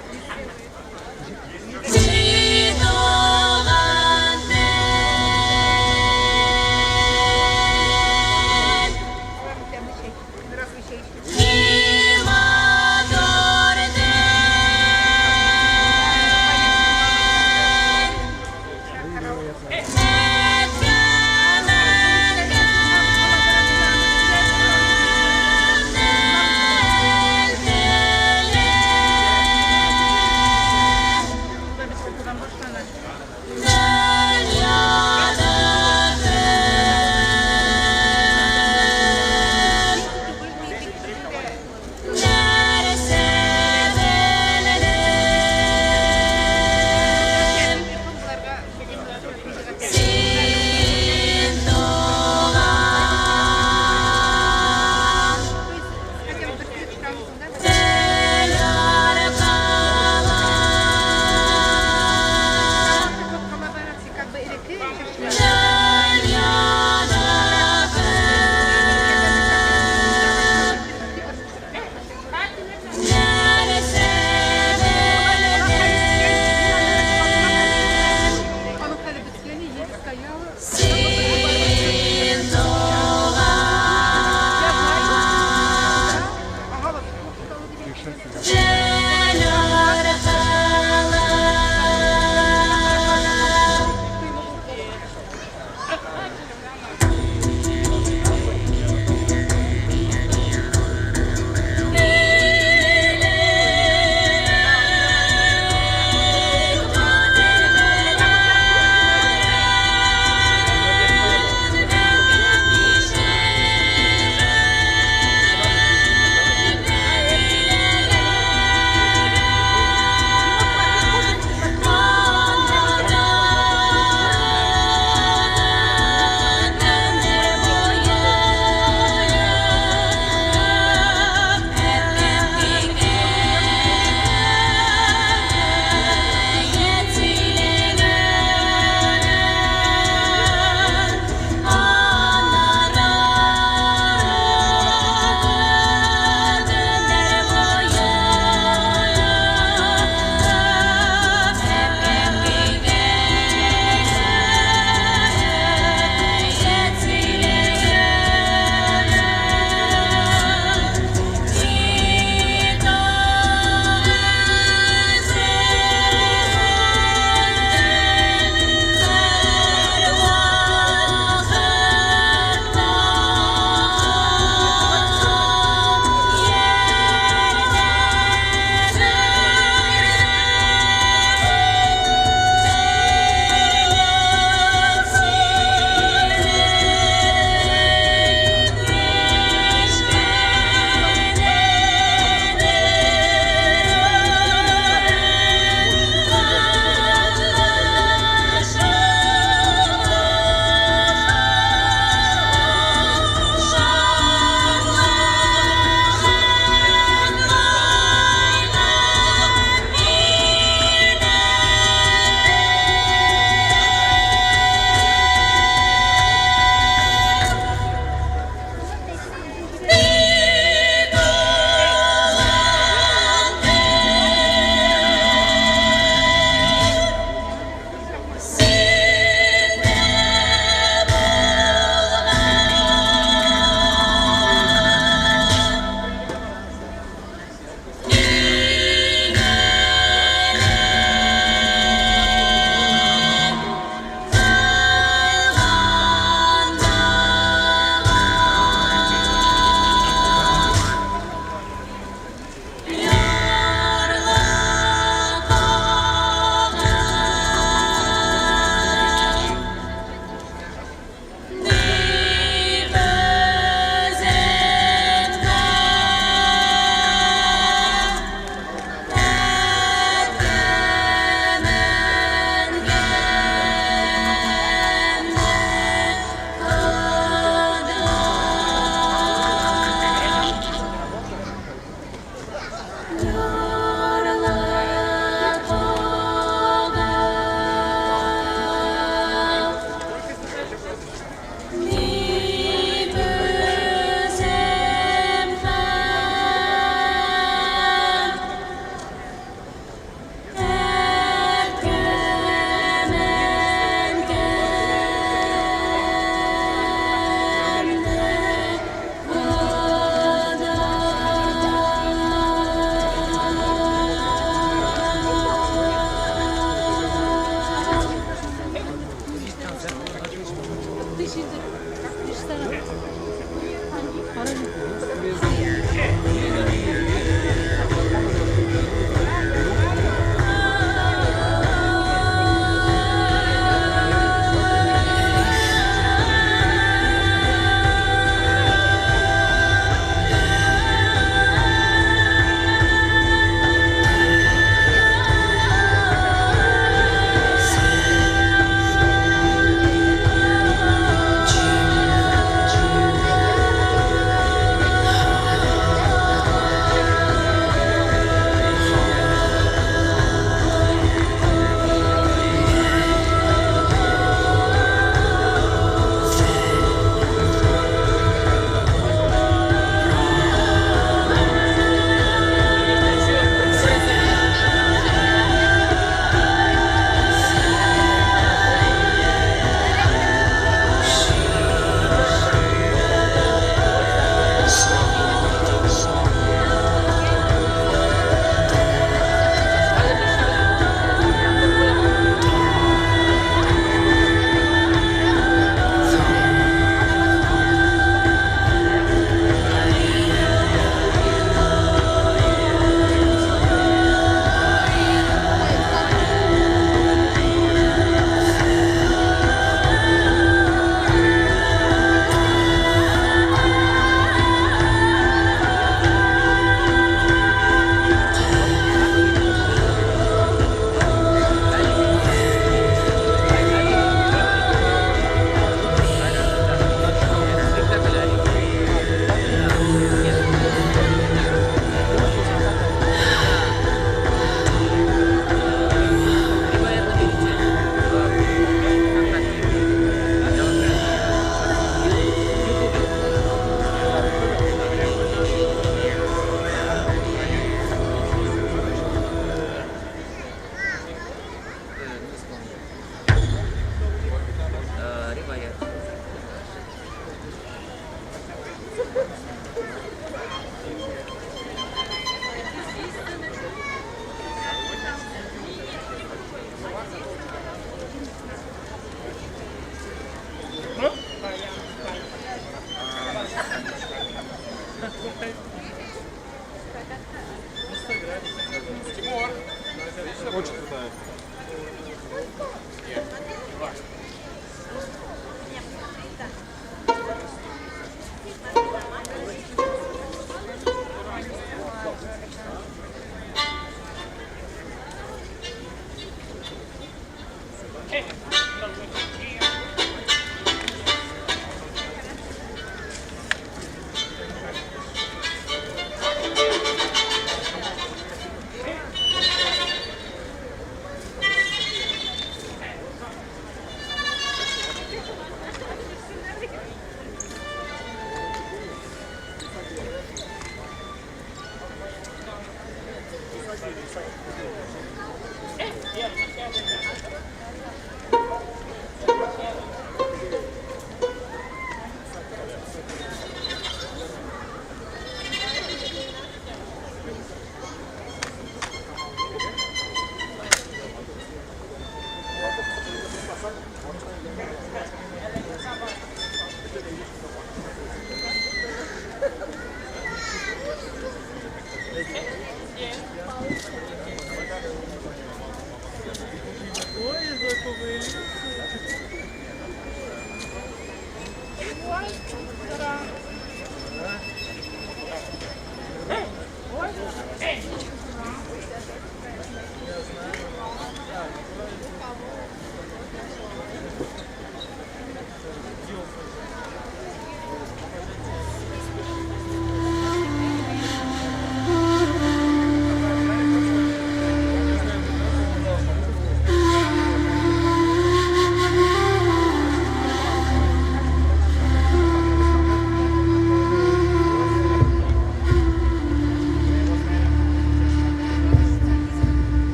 Speaker 6: Очень крутая.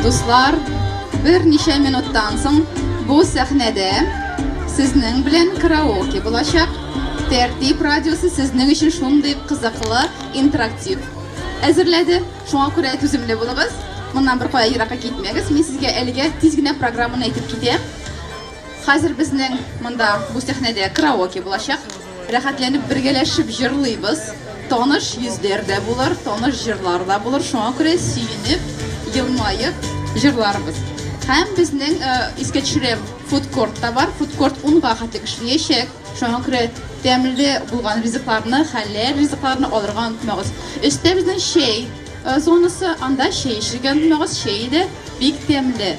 Speaker 1: Дуслар, берничә минуттан соң бу сәхнәдә сезнең белән караоке булачак. Тәртип радиосы сезнең өчен шундый кызыклы интерактив әзерләде. Шуңа күрә түземле булыгыз. Моннан беркая еракка китмәгез. Мин сезгә әлегә тиз генә программаны әйтеп китәм. Хәзер безнең монда бу сәхнәдә караоке булачак. Рәхәтләнеп бергәләшеп җырлыйбыз. Таныш йөзләр дә булыр, таныш җырлар да булыр. Шуңа күрә сөенеп, елмаеп җырларбыз. Һәм безнең э, искә төшерәм, фудкорт та бар. Фудкорт унга хәтлек эшләячәк. Шуңа күрә тәмле булган ризыкларны, хәләл ризыкларны алырга онытмагыз. Өстә безнең чәй э, зонасы, анда чәй эчергә онытмагыз. Чәй дә бик тәмле.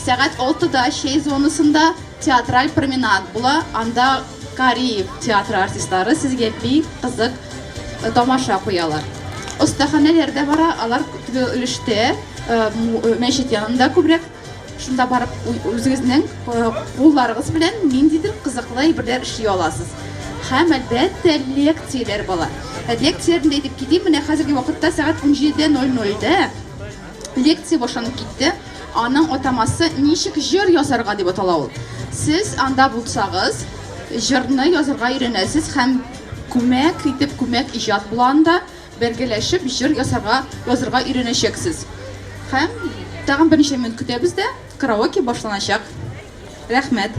Speaker 1: Сәгать 6-да чәй зонасында театраль променад була. Анда Кариев театры артистлары сезгә бик кызык э, тамаша куялар. Остаханәләр дә бара, алар теге өлештә э, э, мәчет янында күбрәк. Шунда барып үзегезнең кулларыгыз белән ниндидер кызыклы әйберләр эшли аласыз. Һәм әлбәттә лекцияләр була. Лекцияләрне дә әйтеп китим, менә хәзерге вакытта сәгать 17:00-дә лекция башланып китте. Аның атамасы Ничек җыр язарга дип атала ул. Сез анда булсагыз, җырны язарга өйрәнәсез һәм күмәк итеп күмәк иҗат була анда, бергәләшеп җыр ясарга, язырга өйрәнәчәксез. Һәм тагын берничә минут көтәбез дә, караоке башланачак. Рәхмәт.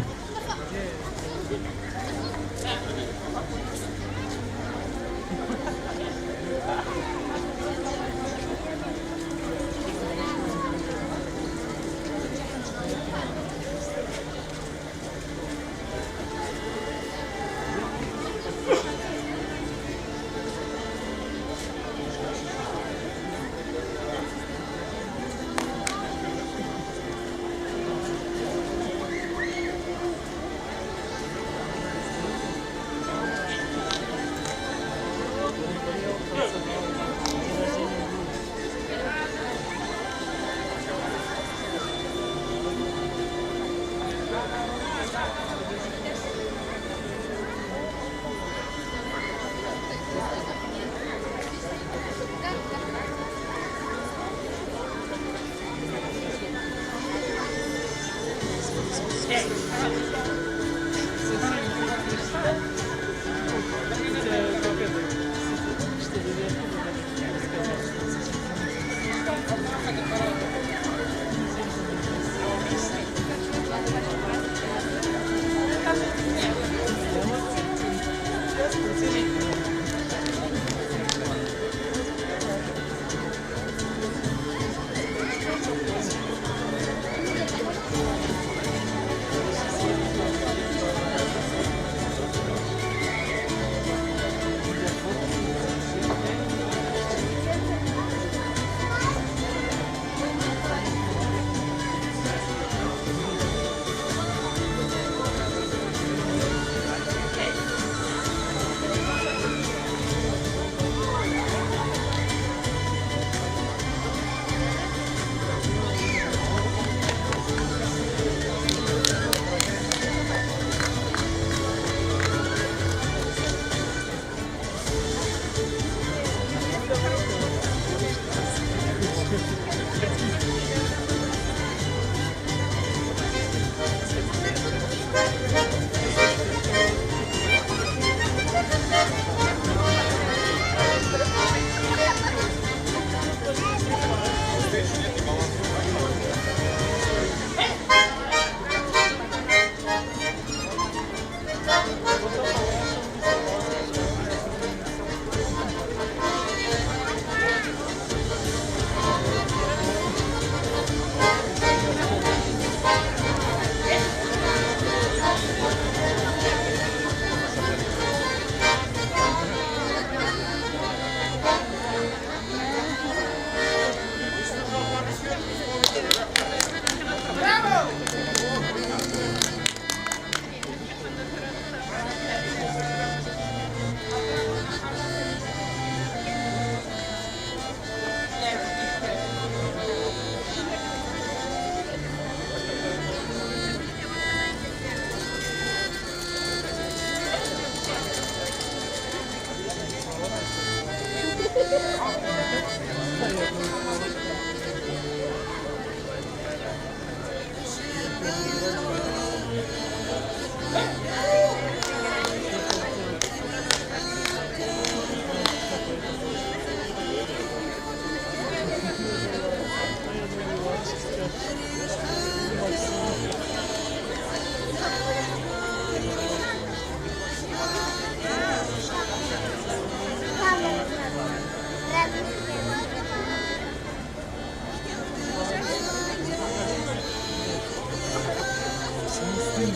Speaker 1: Они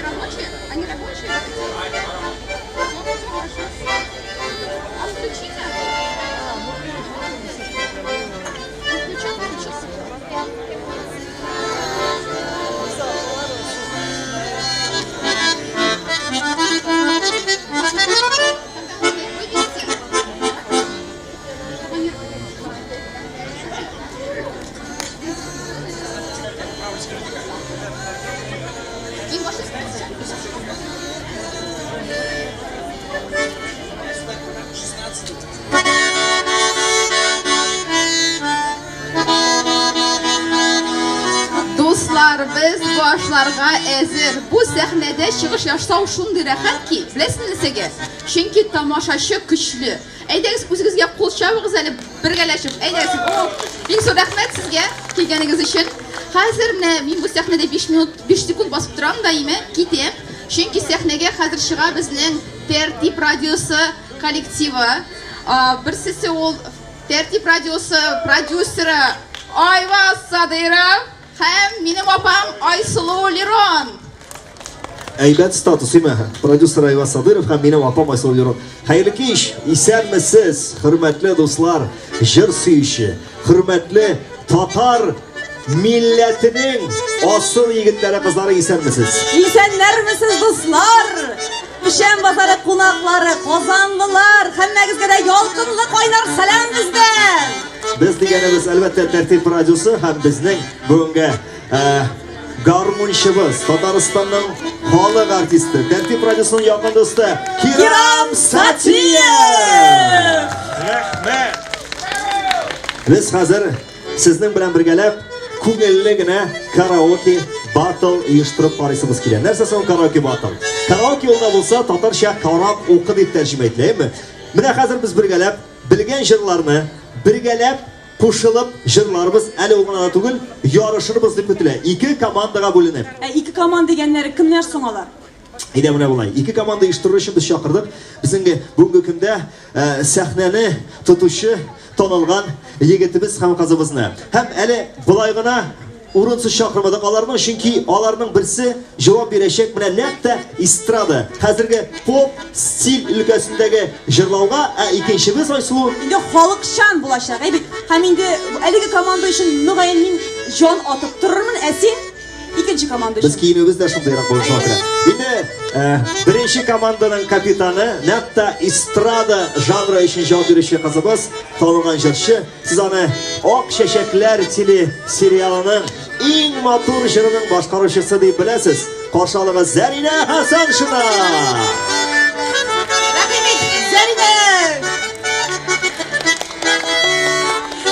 Speaker 1: рабочие? Они рабочие? А включите? Включил, включился. Дуслар, без башларга әзер. Бу сәхнәдә чыгыш ясау шундый рәхәт ки, беләсезме нәрсәгә? Чөнки тамашачы көчле. Әйдәгез, үзегезгә кул чабыгыз әле бергәләшеп. Әйдәгез. О, бик зур рәхмәт сезгә килгәнегез өчен. Хәзер менә мин бу сәхнәдә 5 минут, 5 секунд басып торам да име, китәм. Чөнки сәхнәгә хәзер чыга безнең Тәртип радиосы коллективы. Берсесе ул Тәртип радиосы продюсеры Айваз Садыйров һәм минем апам Айсылу Лерон.
Speaker 6: Әйбәт статус, име? Продюсер Айваз Садыров һәм минем апам Айсылу Лерон. Хәерле кич, исәнмесез, хөрмәтле дуслар, җыр сөюче, хөрмәтле татар милләтенең асыл егетләре, кызлары, исәнмесез.
Speaker 7: Исәннәрмесез, дуслар! Печән базары кунаклары, казанлылар, һәммәгезгә дә ялкынлы кайнар сәлам бездән!
Speaker 6: Без дигәнебез, әлбәттә, Тәртип радиосы һәм безнең бүгенге гармунчыбыз, Татарстанның халык артисты, Тәртип радиосының якын дусты Кирам Сатиев!
Speaker 4: Рәхмәт!
Speaker 6: Без хәзер сезнең белән бергәләп күңелле генә караоке батл оештырып карыйсыбыз килә. Нәрсә соң караоке батл? Караоке ул да булса татарча карап укы дип тәрҗемә ителә, әйеме? Менә хәзер без бергәләп белгән җырларны бергәләп кушылып җырларбыз, әле ул гына да түгел, ярышырбыз дип көтелә. Ике командага бүленеп.
Speaker 7: Ә ике команда дигәннәре кемнәр соң алар?
Speaker 6: Әйдә менә болай. Ике команда оештыру өчен без чакырдык. Безнең бүгенге көндә сәхнәне тотучы танылган егетебез һәм кызыбызны. Һәм әле болай гына урынсыз чакырмадык аларны, чөнки аларның берсе җавап бирәчәк менә нәкъ тә эстрада, хәзерге поп стиль өлкәсендәге җырлауга, ә икенчебез Айсылу
Speaker 7: инде халыкчан булачак, әй бит. Һәм инде әлеге команда өчен мөгаен мин җан атып торырмын, ә син икенче команда өчен.
Speaker 6: Без киемебез дә шундыйрак булып шуңа күрә. Инде беренче команданың капитаны, нәкъ тә эстрада жанры өчен җавап бирүче кызыбыз, танылган җырчы. Сез аны Ак чәчәкләр телесериалының иң матур җырының башкаручысы дип беләсез. Каршы алыгыз Зәринә Хәсәншина!
Speaker 7: Рәхим ит, Зәринә!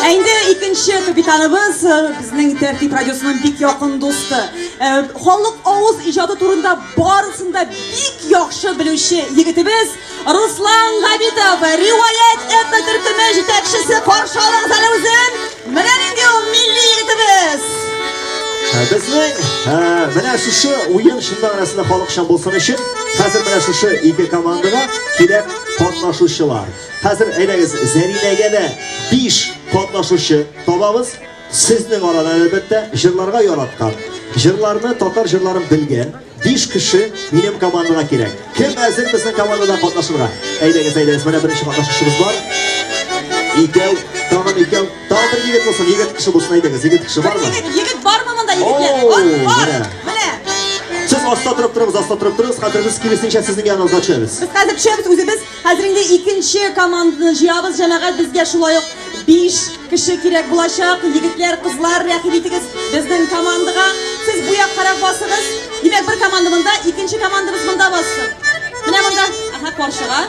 Speaker 7: Ә инде икенче капитаныбыз безнең Тәртип радиосының бик якын дусты. Халык авыз иҗаты турында барысын да бик яхшы белүче егетебез Руслан Габитов, Риваять этно-төркеме җитәкчесе, каршы алыгыз әле үзен. Менә нинди ул милли егетебез.
Speaker 6: Безнең менә шушы уен чын мәгънәсендә халыкчан булсын өчен, хәзер менә шушы ике командага кирәк катнашучылар. Хәзер әйдәгез, Зәринәгә дә 5 катнашучы табабыз. Сезнең арадан, әлбәттә, җырларга яраткан, җырларны, татар җырларын белгән 5 кеше минем командага кирәк. Кем әзер безнең командада катнашырга? Әйдәгез, әйдәгез, менә беренче катнашучыбыз бар. Икәү, тагын икәү, тагын бер егет булсын, егет кеше булсын, әйдәгез, егет кеше бармы?
Speaker 7: Егет, егет бармы монда, егетләр? Бар, бар. Менә.
Speaker 6: Сез аста торып торыгыз, аста торып торыгыз, хәзер без киресенчә сезнең яныгызга төшәбез.
Speaker 7: Без хәзер төшәбез үзебез. Хәзер инде икенче команданы җыябыз, җәмәгать, безгә шулай ук 5 кеше кирәк булачак. Егетләр, кызлар, рәхим итегез безнең командага. Сез бу яккарак басыгыз. Димәк, бер команда монда, икенче командабыз монда бассын. Менә монда, аһа, каршыга.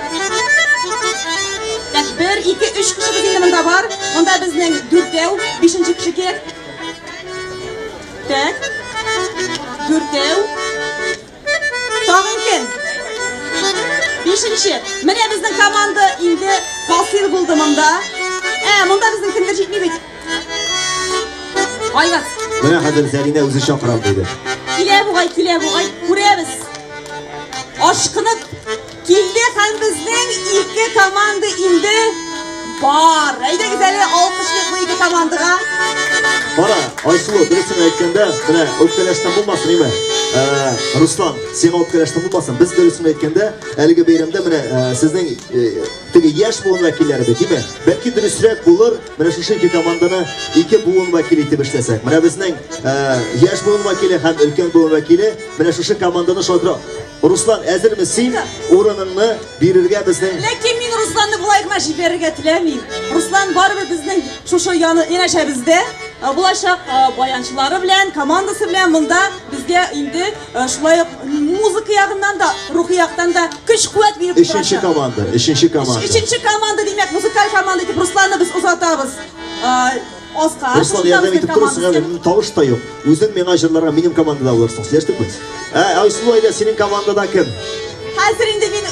Speaker 7: Так, бер, ике, өч кешебез инде монда бар. Монда безнең дүртәү, бишенче кеше кирәк. Так, дүртәү. Тагын кем? Бишенче. Менә безнең команда инде хасил булды монда. Ә, монда безнең кемдер җитми бит. Айваз.
Speaker 6: Менә хәзер Зәринә үзе чакырам диде.
Speaker 7: Килә бугай, килә бугай, күрәбез. Ашкынып килде һәм безнең ике команда инде бар. Әйдәгез әле алкышлыйк бу ике командага.
Speaker 6: Кара, Айсылу, дөресен әйткәндә, менә үпкәләштән булмасын, име? Ә, Руслан, сиңа үпкәләштән булмасын. Без дөресен әйткәндә, әлеге бәйрәмдә менә ә, сезнең э, теге яшь буын вәкилләре бит, име? Бәлки дөресрәк булыр, менә шушы ике команданы ике буын вәкиле итеп эшләсәк. Менә безнең ә, яшь буын вәкиле һәм өлкән буын вәкиле менә шушы команданы шулай Руслан, әзерме син урыныңны бирергә безнең?
Speaker 7: Ләкин мин Русланны болай гына җибәрергә теләмим. Руслан барыбер безнең шушы яны янәшәбездә булачак баянчылары белән, командасы белән монда безгә инде шулай ук музыка ягыннан да, рухи яктан да көч-куәт биреп торачак.
Speaker 6: Өченче команда, өченче команда.
Speaker 7: Өченче команда, димәк, музыкаль команда итеп Русланны без озатабыз. Аска.
Speaker 6: Руслан, ярдәм итеп торырсың, әле тавыш та юк. Үзең миңа җырларга минем командада булырсың. Сөйләштекме? Ә, Айсылу, әйдә, синең командада кем?
Speaker 7: Хәзер инде мин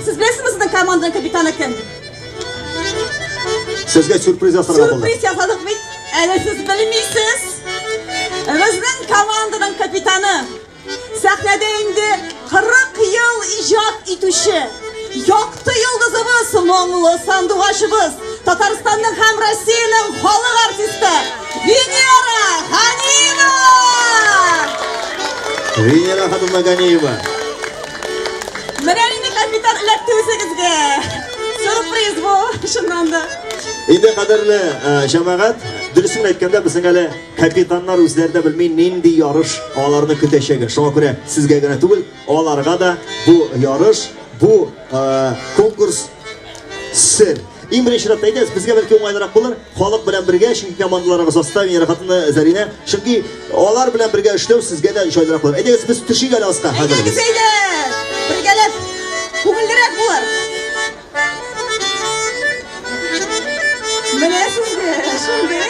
Speaker 7: сез беләсезме сезнең команданың капитаны кем?
Speaker 6: Сезгә сюрприз ясарга булдык.
Speaker 7: Сюрприз ясадык бит. Әле сез белмисез. Безнең команданың капитаны сәхнәдә инде 40 ел иҗат итүче, якты йолдызыбыз, моңлы сандугачыбыз, Татарстанның һәм Россиянең халык артисты Венера Ганиева!
Speaker 6: Венера ханымна Ганиева.
Speaker 7: Менә нинди капитан эләкте үзегезгә. Сюрприз бу, чыннан да.
Speaker 6: Инде кадерле э, җәмәгать, дөресен әйткәндә, безнең әле капитаннар үзләре дә белми нинди ярыш аларны көтәчәген. Шуңа күрә сезгә генә түгел, аларга да бу ярыш, бу э, конкурс сер. Иң беренче чиратта әйдәгез, безгә бәлки уңайлырак булыр, халык белән бергә, чөнки командаларыгыз аста, Венера хатыны Зәринә, чөнки алар белән бергә эшләү сезгә дә җайлырак булыр. Әйдәгез, без төшик әле аска хәзер.
Speaker 7: Әйдәгез, әйдә! Бергәләп күңеллерәк булыр. Менә сезгә шундый.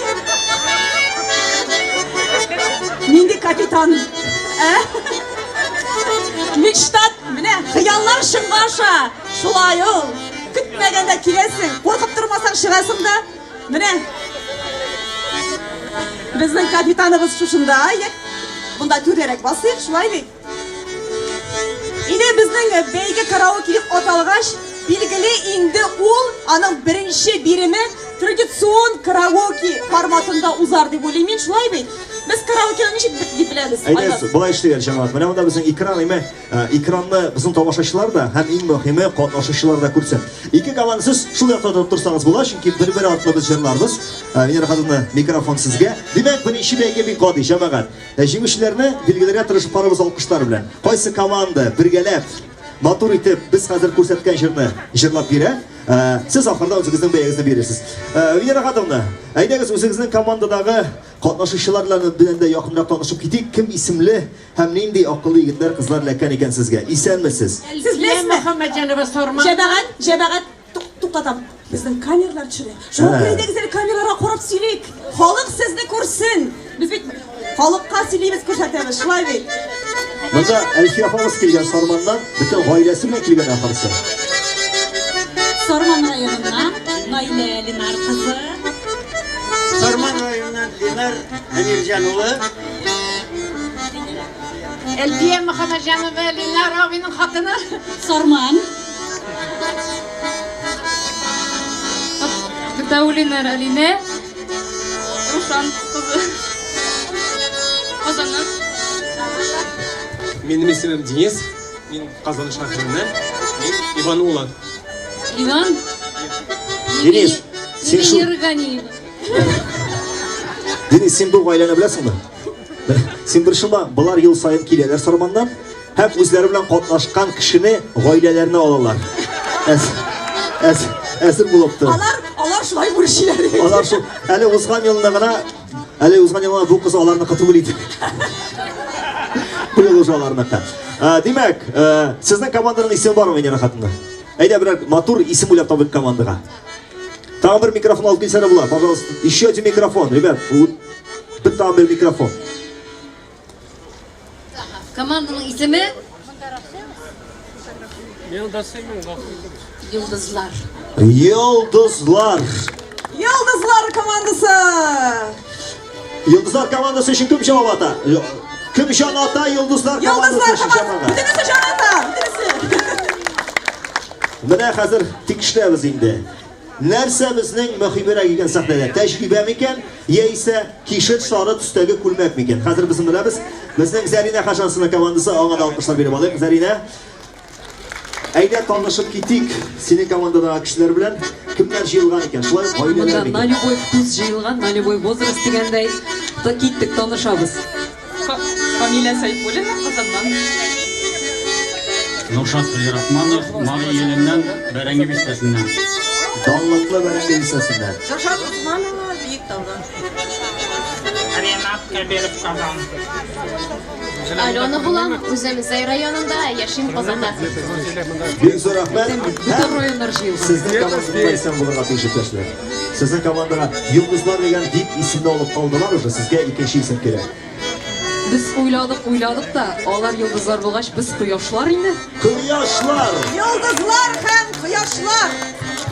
Speaker 7: Нинди капитан? Ә? Мечта, менә хыяллар чынга аша. Шулай ул. Көтмәгәндә киләсең, куркып тормасаң чыгасың да. Менә. Безнең капитаныбыз шушында. Монда түрдәрәк басыйк, шулай бит? Инде безнең бәйге караоке дип аталгач, билгеле инде ул аның беренче биреме традицион караоке форматында узар дип уйлыйм мин, шулай бит? Без караокены ничек дип беләбез?
Speaker 6: Әйдәгез, болай эшлик әле, җәмәгать. Менә монда безнең экран, әйме, Э, экранны безнең тамашачылар да һәм иң мөһиме катнашучылар да күрсен. Ике команда сез шул якта торып торсагыз була, чөнки бер-бер артлы без җырларбыз. Э, Венера ханымны микрофон сезгә. Димәк, беренче бәйге бик гади, җәмәгать. Э, җиңүчеләрне билгеләргә тырышып карабыз алкышлар белән. Кайсы команда бергәләп матур итеп без хәзер күрсәткән җырны җырлап бирә, сез ахырда үзегезнең бәягезне бирерсез. Венера Хатовна, әйдәгез үзегезнең командадагы катнашучылар белән дә якынрак танышып китик. Кем исемле Һәм нинди акыллы егетләр, кызлар эләккән икән сезгә. Исәнмесез.
Speaker 7: Сез беләсезме?
Speaker 8: Мөхәммәтҗанова Сарман.
Speaker 7: Җәмәгать, җәмәгать, туктатам. Безнең камералар төшерә. Шуңа күрә әйдәгез әле камераларга карап сөйлик. Халык сезне күрсен. Без бит халыкка сөйлибез, күрсәтәбез, шулай бит?
Speaker 6: Монда Әлфия апабыз килгән Сарманнан, бөтен гаиләсе белән килгән ахрысы.
Speaker 9: Сарман районыннан Наилә Ленар кызы.
Speaker 10: Сарман районыннан Ленар Әмирҗан улы.
Speaker 8: Әлфия Мөхәммәтҗанова, Ленар абыйның хатыны.
Speaker 9: Сарман.
Speaker 1: Гатауллина Ралинә, Рушан кызы. Казаннан.
Speaker 11: Минем исемем Денис. Мин Казан шәһәреннән. Мин Иван улы.
Speaker 9: Иван.
Speaker 6: Денис, син шул
Speaker 9: Венера Ганиева.
Speaker 6: Денис, син бу гаиләне беләсеңме? Син борчылма, болар ел саен киләләр Сарманнан һәм үзләре белән катнашкан кешене гаиләләренә алалар. Әз, әз, әзер булып тор.
Speaker 7: Алар, алар шулай үрчиләр.
Speaker 6: Алар шул, әле узган елны гына, әле узган елны бу кыз аларныкы түгел иде. Бу ел уже аларныкы. Димәк, сезнең команданың исеме бармы, Венера хатынна? Әйдә берәр матур исем уйлап табыйк командага. Тагын бер микрофон алып килсә дә була. Пожалуйста, еще один микрофон, ребят. Бер тагын бер микрофон.
Speaker 9: Команданың исеме? Йолдызлар.
Speaker 6: Йолдызлар.
Speaker 7: Йолдызлар командасы!
Speaker 6: Йолдызлар командасы өчен кем җавап ата? Кем җан ата Йолдызлар командасы
Speaker 7: Йолдызлар
Speaker 6: өчен
Speaker 7: командасы!
Speaker 6: җанга?
Speaker 7: Бөтенесе җан ата! Бөтенесе!
Speaker 6: Менә хәзер тикшерәбез инде. Нәрсә безнең мөһимрәк икән сәхнәдә? Тәҗрибә микән, яисә кишет сары төстәге күлмәк микән? Хәзер без беләбез. Безнең Зәринә Хашансына командасы аңа да алкышлар биреп алыйк. Зәринә, әйдә танышып китик синең командадагы кешеләр белән. Кемнәр җыелган икән? Шулай ук
Speaker 12: Монда
Speaker 6: гаиләләр
Speaker 12: на
Speaker 6: микән?
Speaker 12: любой вкус җыелган, на любой возраст дигәндәй. Та киттек, танышабыз.
Speaker 13: Камилә Сайфуллина, Казаннан.
Speaker 14: Нуршат Фәлирахманов, Мари Иленнән, Бәрәңге бистәсеннән.
Speaker 6: Данлыклы Бәрәңге бистәсеннән.
Speaker 7: Гөлшат Усманова, Биектаудан.
Speaker 8: Ренат Кәбиров, Казан.
Speaker 15: Алена булам, үзем Зәй районында, яшим Казанда.
Speaker 6: Бик зур рәхмәт.
Speaker 12: Бөтен районнар җыелган.
Speaker 6: Сезнең командада исән булырга тиеш иптәшләр. Сезнең командага Йолдызлар дигән дип исемне алып калдылар уже, сезгә икенче исем кирәк.
Speaker 12: Без уйладык, уйладык та, алар йолдызлар булгач, без кояшлар инде.
Speaker 6: Кояшлар!
Speaker 7: Йолдызлар һәм кояшлар!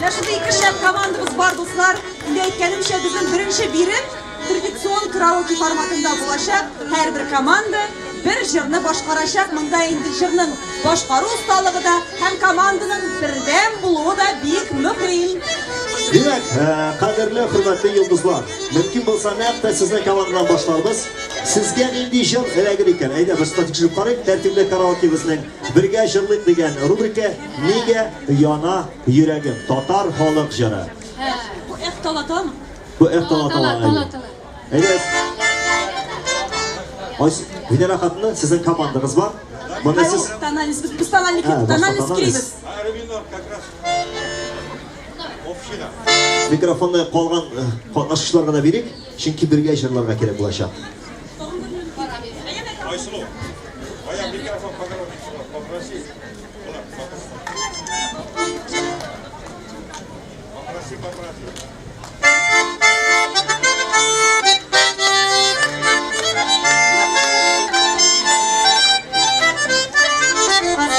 Speaker 7: Менә шундый ике шәп командабыз бар, дуслар. Инде әйткәнемчә, безнең беренче бирем традицион караоке форматында булачак. Һәрбер команда бер җырны башкарачак. Монда инде җырның башкару осталыгы да һәм команданың бердәм булуы да бик мөһим.
Speaker 6: Димәк, кадерле, хөрмәтле йолдызлар, мөмкин булса нәкъ тә сезнең командадан башларбыз. Сезгә нинди җыр эләгер икән? Әйдә, без тикшереп карыйк. Тәртипле караоке безнең бергә җырлыйк дигән рубрика Нигә яна йөрәгем? Татар халык җыры.
Speaker 7: Бу эх талатамы?
Speaker 6: Бу эх тала тала. Әйдә. Айс, Венера хатыны, сезнең командагыз бар. Моны сез
Speaker 7: Тональность, без тональник,
Speaker 6: Ә, башта
Speaker 7: тональность
Speaker 6: тональность.
Speaker 7: кирибез.
Speaker 6: Микрофонны калган катнашучыларга да бирик, чөнки бергә җырларга кирәк булачак.
Speaker 4: Айсылу, а я микрофон попроси. Попроси, попроси.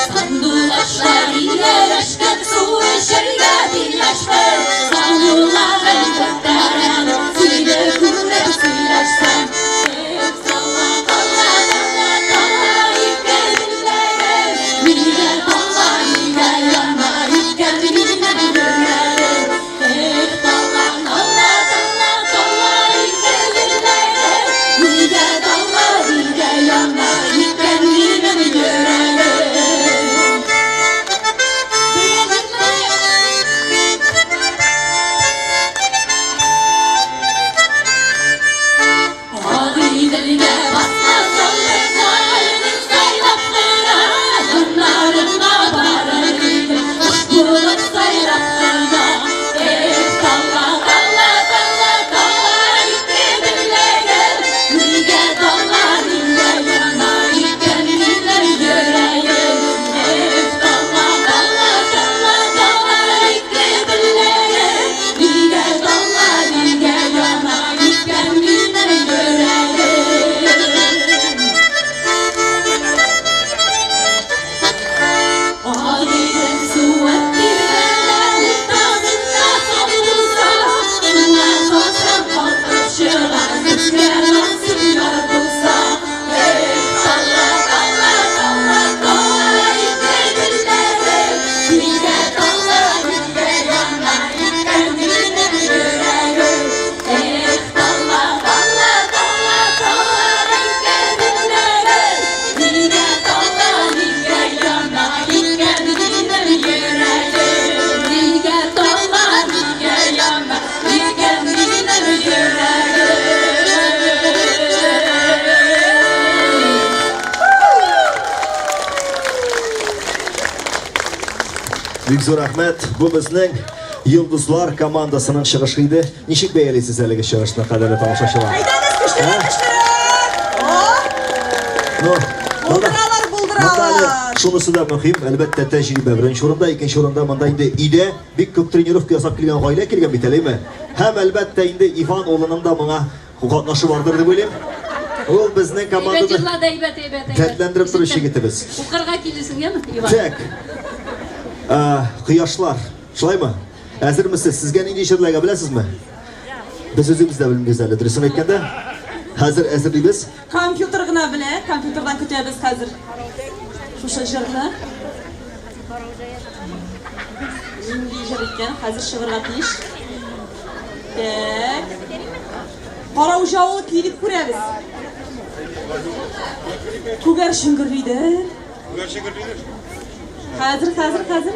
Speaker 9: Сандугачлар ияләшкән, су эчәргә билләшкән. Сандугачым күтәрәм, сине күреп сөйләшсәм. Эх, тала, тала, тала, тала икән гөлләрем. Нигә тала, нигә яна икән минем йөрәгем. Эх, тала, тала, тала, тала икән гөлләрем. Нигә тала, нигә яна икән минем йөрәгем. Агыйделгә басма саллы сайлап кына, Кыннарыңа барыр идем, кош булып сайрап кына. Эх, тала, тала, тала, тала ике гөлләрем, Нигә тала, нигә яна икән минем йөрәгем. Эх, тала, тала, тала, тала ике гөлләрем, Нигә тала, нигә яна икән минем йөрәгем. Агыйдел суы тирбәлә, уртасында сап булса, Суга салсаң калкып чыгар, күккә насыйп яр булса. Эх, тала, тала, тала, тала ике гөлләрем, Нигә тала, нигә яна икән минем йөрәгем. Эх, тала, тала, тала, тала ике гөлләрем, Нигә тала, нигә яна икән минем йөрәгем. Нигә тала, нигә яна икән минем йөрәгем.
Speaker 6: Бик зур рәхмәт. Бу безнең Йолдызлар командасының чыгышы иде. Ничек бәялисез әлеге чыгышны, кадерле тамашачылар?
Speaker 7: Әйдәгез, көчлерәк, көчлерәк! О,
Speaker 6: Ну,
Speaker 7: булдыралар,
Speaker 6: Монда әле
Speaker 7: булдыралар!
Speaker 6: шунысы да мөһим, әлбәттә, тәҗрибә беренче урында, икенче урында монда инде өйдә бик күп тренировка ясап килгән гаилә килгән бит әлеме? Һәм әлбәттә инде Иван улының да моңа катнашы бардыр дип уйлыйм. Ул безнең
Speaker 9: Әйбәт
Speaker 6: командада
Speaker 9: җырлады, әйбәт, әйбәт, әйбәт.
Speaker 6: дәртләндереп торучы егетебез.
Speaker 9: Укырга килерсең, яме, Иван?
Speaker 6: Так. Кояшлар, шулаймы? Әзермесез? Сезгә нинди җыр эләгә беләсезме? Без үзебез дә белмибез әле, дөресен әйткәндә. Хәзер әзерлибез.
Speaker 7: Компьютер гына белә, компьютердан көтәбез хәзер шушы җырны. Нинди җыр икән, хәзер чыгарга тиеш. Так. Карауҗа авылы көе дип күрәбез. Күгәрчен гөрлидер.
Speaker 4: Күгәрчен гөрлидер.
Speaker 7: Хәзер, хәзер, хәзер.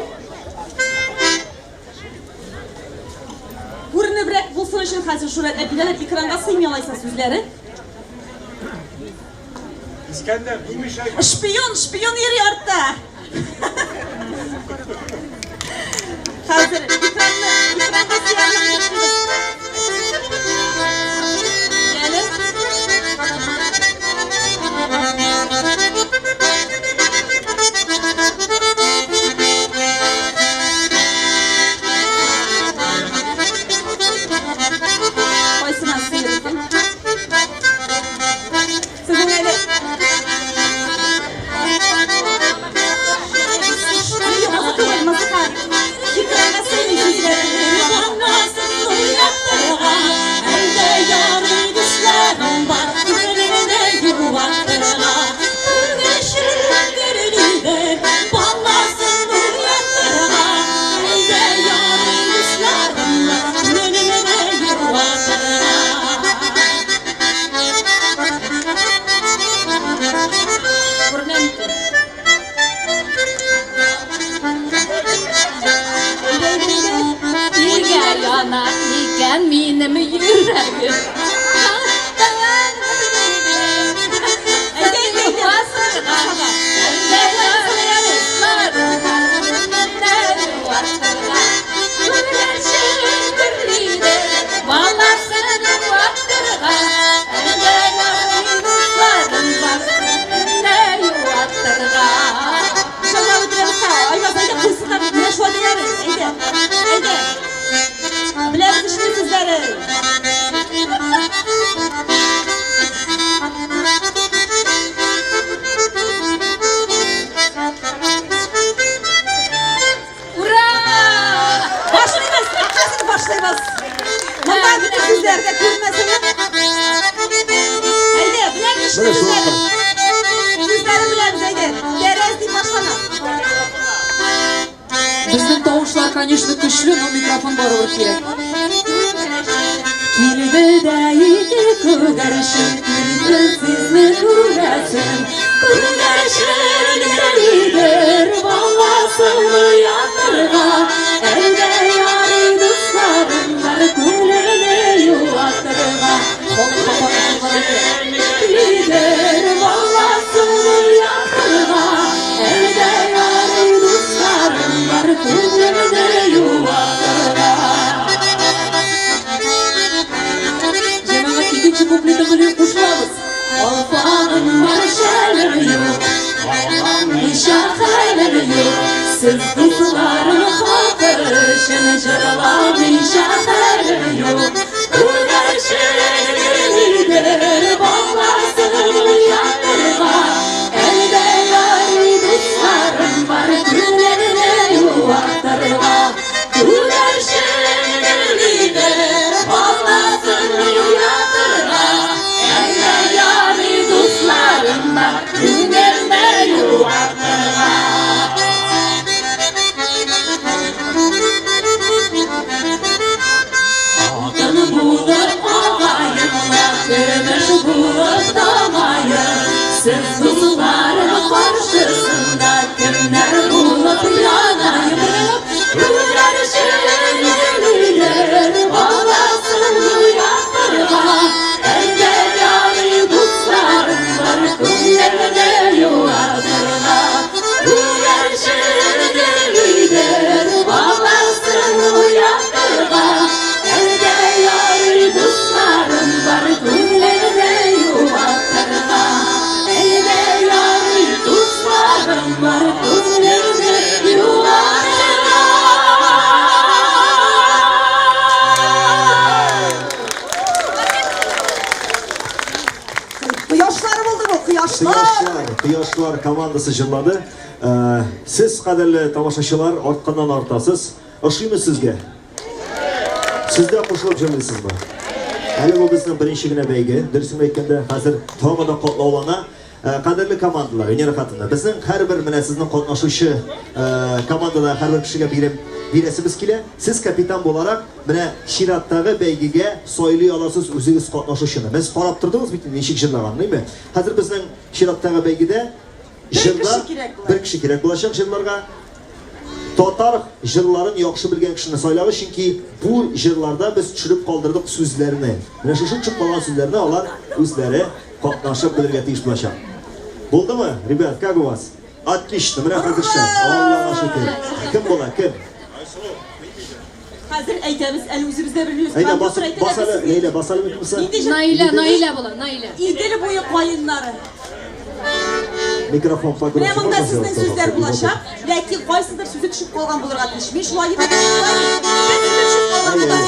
Speaker 7: Күренебрәк булсын өчен хәзер шул рәтләп киләләр. Экранга сыймый алайса сүзләре.
Speaker 4: Искәндәр, не мешай.
Speaker 7: Шпион, шпион йөри артта. Хәзер экранны, экранга сыярлык итеп. Әле. Кайсына сыер икән? Сезнең әле Юк, түгел, музыка. Экранга сыймый сүзләре. Баласын уяттырга, Әйдә ярый дусларым бар, Күңелеңне юаттырга. Күгәрчен гөрлидер, Баласын уяттырга, Әйдә ярый дусларым бар, Күңелеңне юаттырга. Күренә микән? Әйдә, әйдә, әйдә.
Speaker 9: Нигә яна икән минем йөрәгем?
Speaker 7: Әйдә, әйдә, әйдә. Җырлап бетерәбез ха. Айваз, әйдә, куйсыннар. Менә шулай диләр. Әйдә. Әйдә. Беләбез эшне сүзләрен.
Speaker 9: Ура!
Speaker 7: Башлыйбыз. Хәзер башлыйбыз. Монда бөтен сүзләр дә күрмәсен. Әйдә, беләбез эшне
Speaker 6: Менә шул
Speaker 7: сүзләрен. Сүзләрен беләбез, әйдә. Тәрәз дип башлана.
Speaker 12: Безнең тавышлар, конечно, көчле, но микрофон барыбер кирәк. Килде дә ике күгәрчен, килде сезне күрәсем. Күгәрчен гөрлидер, баласын уятырга. Әйдә ярый дусларым бар, күңелне юатырга. Халык капаны Лидер баласын уятырга. Әйдә ярый дусларым бар, күңелне юатырга. Җәмәгать, икенче куплеты белән кушылабыз. Алфагым бар, шәлем юк, Алмыйча хәлем юк. Сез дусларым хакы өчен җырламыйча хәлем юк. Күгәрчен гөрлидер, баласын уятырга. Әйдә ярый дусларым бар, күңелне юатырга. Күгәрчен гөрлидер, баласын уятырга. Әйдә ярый дусларым бар, күңелне юатырга. Алтын булып агаемлар, көмеш булып тамаем. Сез дусларым каршысында кемнәр булып янаем. Күгәрчен гөрлидер, баласын уятырга. Әйдә ярый дусларым бар, күңелне юатырга. Күгәрчен гөрлидер, баласын уятырга. Әйдә ярый дусларым бар, күңелне юатырга. Әйдә ярый дусларым бар, күңелне юатырга.
Speaker 7: Кояшлар булды бу, кояшлар.
Speaker 6: Кояшлар, Кояшлар командасы җырлады. Сез, кадерле тамашачылар, артканнан артасыз. Ошыймы сезгә? Сез дә кушылып җырлыйсызмы? Әле бу безнең беренче генә бәйге. Дөресен әйткәндә, хәзер тагы да катлаулана. Кадерле командалар, Венера хатыны, безнең һәрбер менә сезнең катнашучы командада һәрбер кешегә бирем бирәсебез килә. Сез капитан буларак, менә чираттагы бәйгегә сайлый аласыз үзегез катнашучыны. Без карап тордыгыз бит инде ничек җырлаганын, әйме? Хәзер безнең чираттагы бәйгедә җырда бер кеше кирәк булачак җырларга. Татар җырларын яхшы белгән кешене сайлагыз, чөнки бу җырларда без төшереп калдырдык сүзләрне. Менә шушы төшеп калган сүзләрне алар үзләре катнашып белергә тиеш булачак. Булдымы, ребят, как у вас? Отлично, менә хәзер шәп. Аллага шөкер. Кем була, кем?
Speaker 7: Хәзер әйтәбез, әле үзебез дә белмибез.
Speaker 6: Әйдә, бас, бас әле, Ләйлә, бас әле мөмкин булса.
Speaker 9: Наилә, Наилә була, Наилә.
Speaker 7: Идел буе каеннары.
Speaker 6: Микрофон погромче.
Speaker 7: Менә монда сезнең сүзләр булачак, ләкин кайсыдыр сүзе төшеп калган булырга тиеш. Мин шулай дип әйтәм. Бер сүзе төшеп калган була.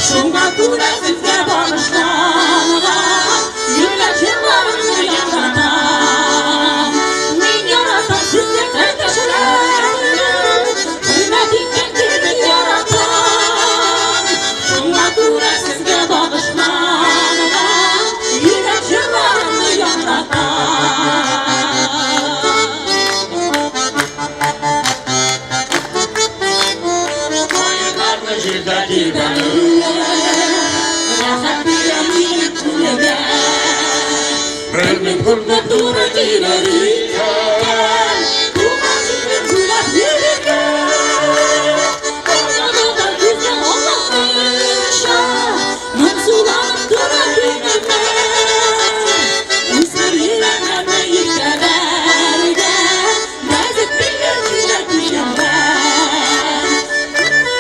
Speaker 16: Шуңа күрә сезгә багышланган йөрәк җырларымны яңгыратам. Мин яратам сезне, кардәшләрем, хөрмәт иткән кебек яратам. Шуңа күрә сезгә багышланган йөрәк җырларымны яңгыратам. Каеннарны җирдә тирбәнүе рәхәт бирә минем күңелгә. Белмим күпме туры килер икән, туган җирем буйлап йөрергә. Караңгыда күзгә алмыйча, моңсуланып тора күңелемә. Үсмер йөрәгемне иркәләргә, нәзек билләр килә күңелемә.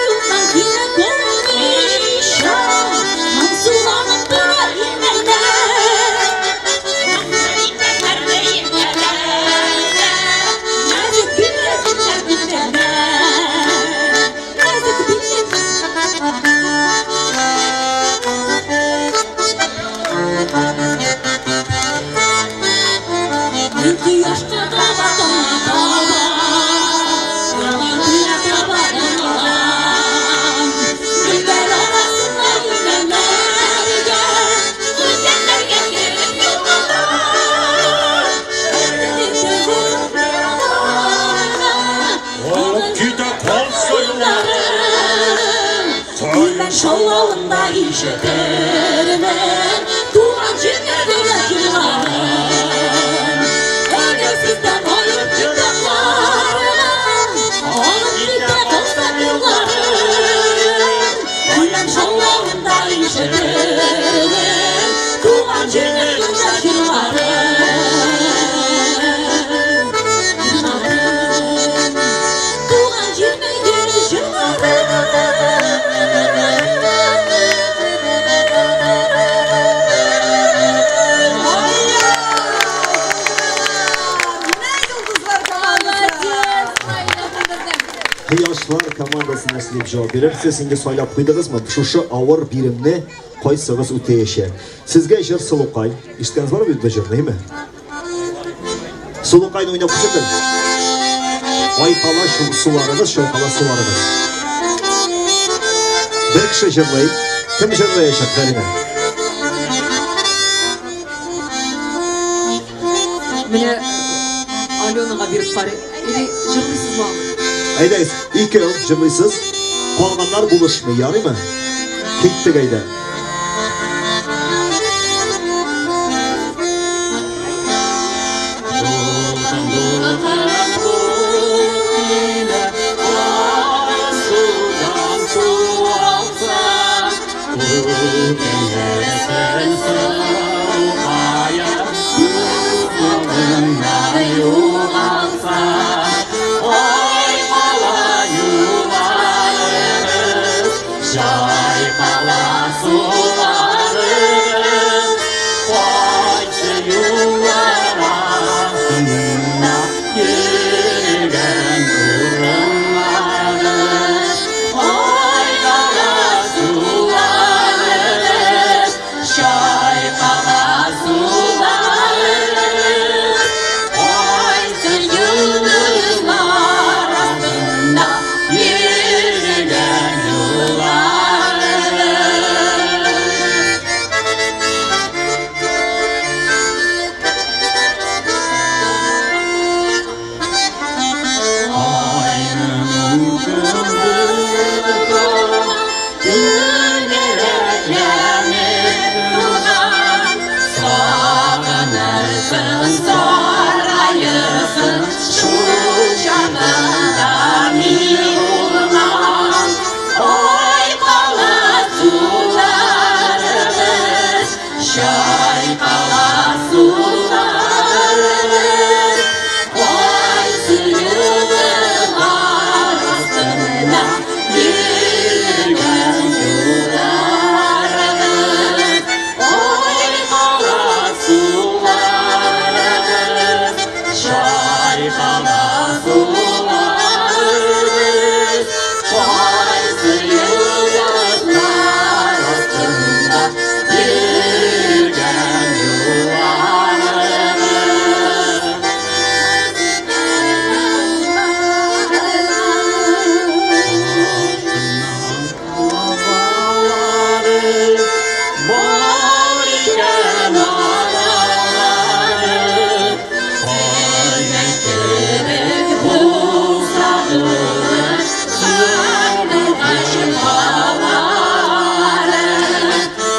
Speaker 16: Юлдан килә калмыйча, моңсуланып тора имәннәр. Нәзек билләр килә күңелемә. Нәзек билләр. Мин кояшка таба таңга таба, яңа көнгә таба омтылам. Гөлләр арасында имәннәргә, гүзәлләргә кереп югалам.
Speaker 4: Алып китә калса юлларым,
Speaker 16: Имән шаулавында ишетермен туган җиргә генә җырларым. Әгәр сездән аерып китә барам, алып китә калса юлларым. Имән шаулавында ишетермен туган җиргә генә җырларым. Туган җирнең гел җырларым.
Speaker 7: Менә йолдызлар командасы.
Speaker 6: Кояшлар командасы нәрсә дип җавап бирер? Сез инде сайлап куйдыгызмы? Шушы авыр биремне кайсыгыз үтәячәк? Сезгә җыр Сылукай. Ишеткәнегез бармы бит бу җырны, әйме? Сылукайны уйнап күрсәтер. Айкала суларыгыз, чайкала суларыгыз. Бер кеше җырлый. Кем җырлаячак, Зәринә?
Speaker 12: Менә Аленага биреп карыйк. Или җырлыйсызмы?
Speaker 6: Әйдәгез, икәү җырлыйсыз. Калганнар булышмый, ярыймы? Киттек әйдә.
Speaker 16: Судан су алса, Саргаерсың, саргаерсың, шул чагында мин булмам. Ой, кала суларыбыз, чайкала суларыбыз, кайсы юллар астында йөргән юлларыбыз. Ой, кала суларыбыз, чайкала суларыбыз, кайсы юллар астында йөргән юлларыбыз.
Speaker 4: Бар икән аралары, Кайнар кебек булса сулыш, Сандугач балалары.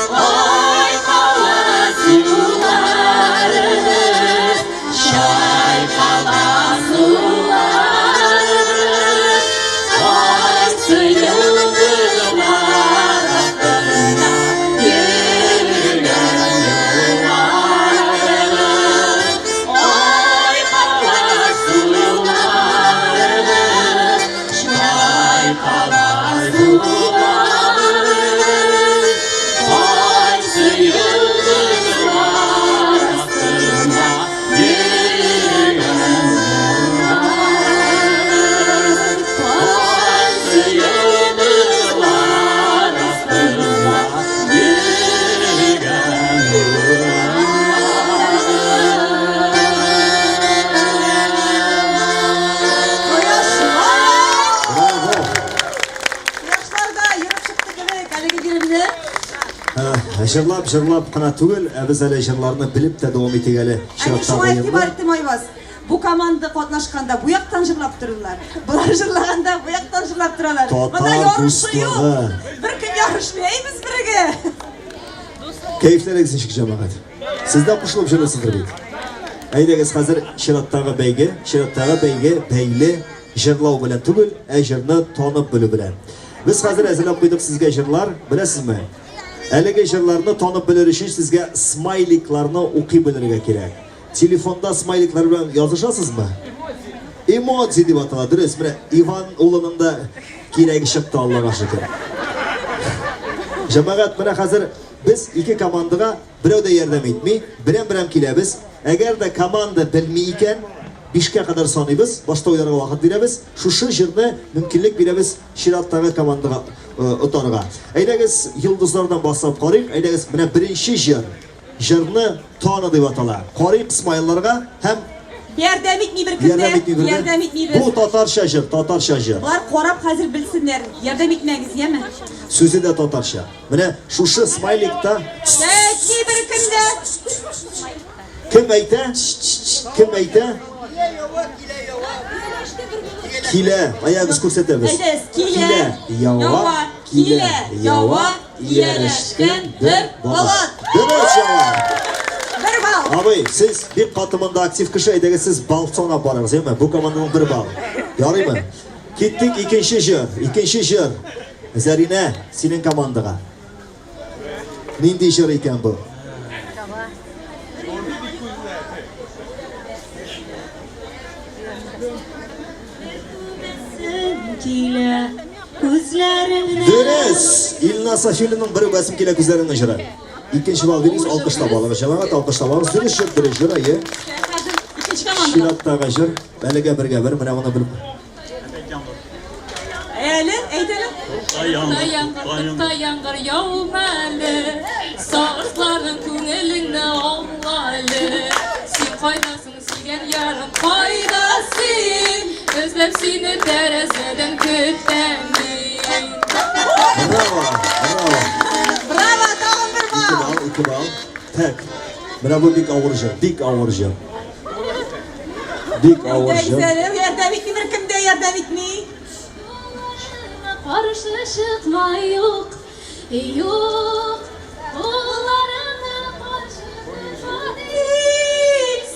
Speaker 16: Ой, кала суларыбыз, чайкала суларыбыз, кайсы йолдызлар астында йөргән юлларыбыз. Ой, кала суларыбыз, чайкала суларыбыз, кайсы йолдызлар астында йөргән юлларыбыз. Кайсы йолдызлар астында йөргән
Speaker 7: Кояшлар!
Speaker 6: Браво!
Speaker 7: Кояшлар да йөреп чыкты кебек әлеге биремне.
Speaker 6: Җырлап, җырлап кына түгел, ә без әле җырларны белеп тә дәвам итик әле
Speaker 7: Ә мин
Speaker 6: чираттагы
Speaker 7: шуңа игътибар
Speaker 6: уенны.
Speaker 7: иттем, Айваз. Бу команда катнашканда бу яктан җырлап тордылар. Болар җырлаганда бу яктан җырлап торалар.
Speaker 6: Татар
Speaker 7: Монда ярышу юк.
Speaker 6: дуслыгы.
Speaker 7: Бер көн ярышмыйбыз бергә.
Speaker 6: Кәефләрегез ничек, җәмәгать? Сез дә кушылып җырлыйсыздыр бит. Әйдәгез, хәзер чираттагы бәйге, чираттагы бәйге бәйле җырлау белән түгел, ә җырны танып белү белән. Без хәзер әзерләп куйдык сезгә җырлар, беләсезме? Әлеге җырларны танып белер өчен сезгә смайликларны укый белергә кирәк. Телефонда смайликлар белән язышасызмы? Эмодзи дип атала, дөрес. Менә Иван улының да кирәге чыкты, Аллага шөкер. Җәмәгать, менә хәзер без ике командага берәү дә ярдәм итми, берәм-берәм киләбез. Әгәр дә команда белми икән, бишкә кадәр саныйбыз, башта уйларга вакыт бирәбез. Шушы җырны мөмкинлек бирәбез чираттагы командага отарга. Әйдәгез, йолдызлардан башлап карыйк. Әйдәгез, менә беренче җыр. Җырны таны дип атала. Карыйк смайлларга һәм
Speaker 7: Ярдәм итми беркем дә.
Speaker 6: ярдәм итми беркем.
Speaker 7: Ярдәм итмибез.
Speaker 6: Бу татарча җыр, татарча җыр.
Speaker 7: Болар карап хәзер белсеннәр. Ярдәм итмәгез, яме?
Speaker 6: Сүзе дә татарча. Менә шушы смайликта
Speaker 7: Әйтми беркем дә.
Speaker 6: кем әйтә? Кем әйтә? Килә. Аягыз күрсәтәбез.
Speaker 7: Әйдәгез, килә,
Speaker 6: Ява, килә, ява, ияләшкән бер
Speaker 7: болыт.
Speaker 6: Дөрес җавап.
Speaker 7: Бер балл.
Speaker 6: Абый, сез бик каты монда актив кеше, әйдәгез сез балл санап барыгыз, яме? Бу команданың бер балл. Ярыймы? Киттек икенче җыр, икенче җыр. Зәринә, синең командага. Нинди җыр икән бу?
Speaker 16: Килә күзләреңне.
Speaker 6: Дөрес! Илназ Сафиуллинның бер үбәсем килә күзләреңне җыры. Икенче балл бирегез, алкышлап алыгыз. Җәмәгать, алкышлап алыгыз. Дөрес җыр, дөрес җыр, әйе.
Speaker 7: Хәзер икенче команда.
Speaker 6: Чираттагы җыр. Әлегә бергә бер, менә моны белеп.
Speaker 7: Әле, әйт әле.
Speaker 9: Тукта яңгыр, тукта яңгыр, яума әле. Сагышларың күңелеңне аула әле. Син кайдасың, сөйгән ярым, кайда син? Эзләп сине тәрәзәдән көтәм мин.
Speaker 6: Браво, браво.
Speaker 7: Браво, тагын бер
Speaker 6: Ике
Speaker 7: балл.
Speaker 6: балл, ике балл. Так. Менә бу бик авыр җыр, бик авыр җыр. Бик авыр
Speaker 7: Әйдәгез
Speaker 6: җыр.
Speaker 7: әле, ярдәм итми беркем дә ярдәм итми.
Speaker 9: Каршы чыкма, юк, юк. Кулларыңны каршы тотма дип.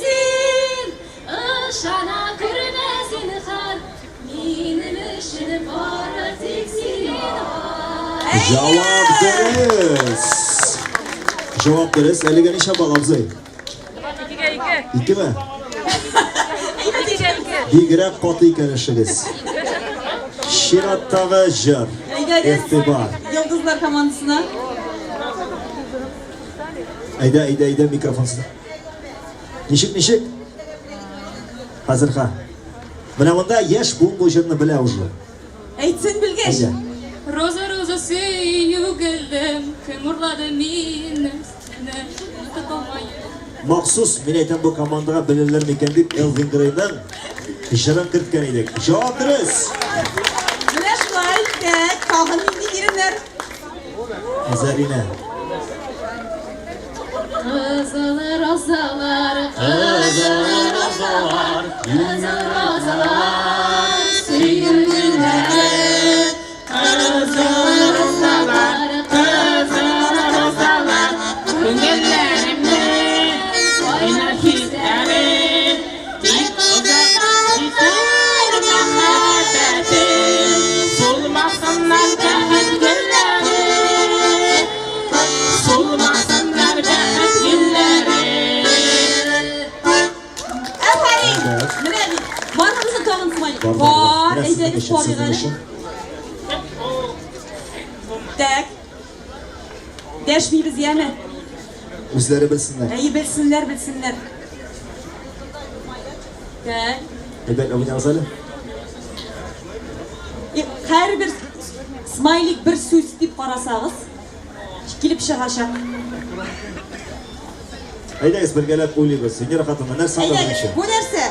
Speaker 6: Җавап дөрес. Җавап дөрес. Әлегә ничә балл, абзый?
Speaker 13: Икегә ике.
Speaker 6: Икеме?
Speaker 13: Икегә ике.
Speaker 6: Бигрәк каты икән эшегез. Чираттагы җыр.
Speaker 7: Әйдәгез.
Speaker 6: Игътибар.
Speaker 7: Йолдызлар командасына.
Speaker 6: Әйдә, әйдә, әйдә, микрофон сездә. Ничек, ничек? Хәзер ха. Менә монда яшь буын бу җырны белә уже.
Speaker 7: Әйтсен белгеч.
Speaker 6: Әйдә.
Speaker 9: Роза, роза, сөю гөлем, кем урлады минем сине, онытып алмаем.
Speaker 6: Махсус, мин әйтәм бу командага белерләр микән дип Элвин Грейның җырын керткән идек. Җавап дөрес.
Speaker 7: Менә шулай, так, тагын нинди биремнәр?
Speaker 6: Зәринә.
Speaker 9: Кызыл розалар, кызыл розалар, кызыл розалар, сөю гөлләре.
Speaker 16: Кызыл розалар, кызыл розалар, күңелләремне кайнар хисләре. Тик озак җитәр мәхәббәтем, сулмасыннар бәхет гөлләре. Сулмасыннар бәхет гөлләре.
Speaker 7: Афәрин! Менә бит. Бармы безнең тагын смайлик?
Speaker 6: Бар, бар,
Speaker 7: Бар,
Speaker 6: бар. Менә сезнең
Speaker 7: әйдәгез
Speaker 6: өчен,
Speaker 7: карыйк
Speaker 6: сезнең
Speaker 7: әле.
Speaker 6: өчен.
Speaker 7: Так. Дәшмибез, яме.
Speaker 6: Үзләре белсеннәр.
Speaker 7: Әйе, белсеннәр, белсеннәр. Так.
Speaker 6: Әйбәт уйнагыз әле.
Speaker 7: Һәрбер смайлик бер сүз дип карасагыз, килеп чыгачак.
Speaker 6: Әйдәгез бергәләп уйлыйбыз. Венера ханым, нәрсә анда
Speaker 7: Әйдәгез,
Speaker 6: беренче?
Speaker 7: бу нәрсә?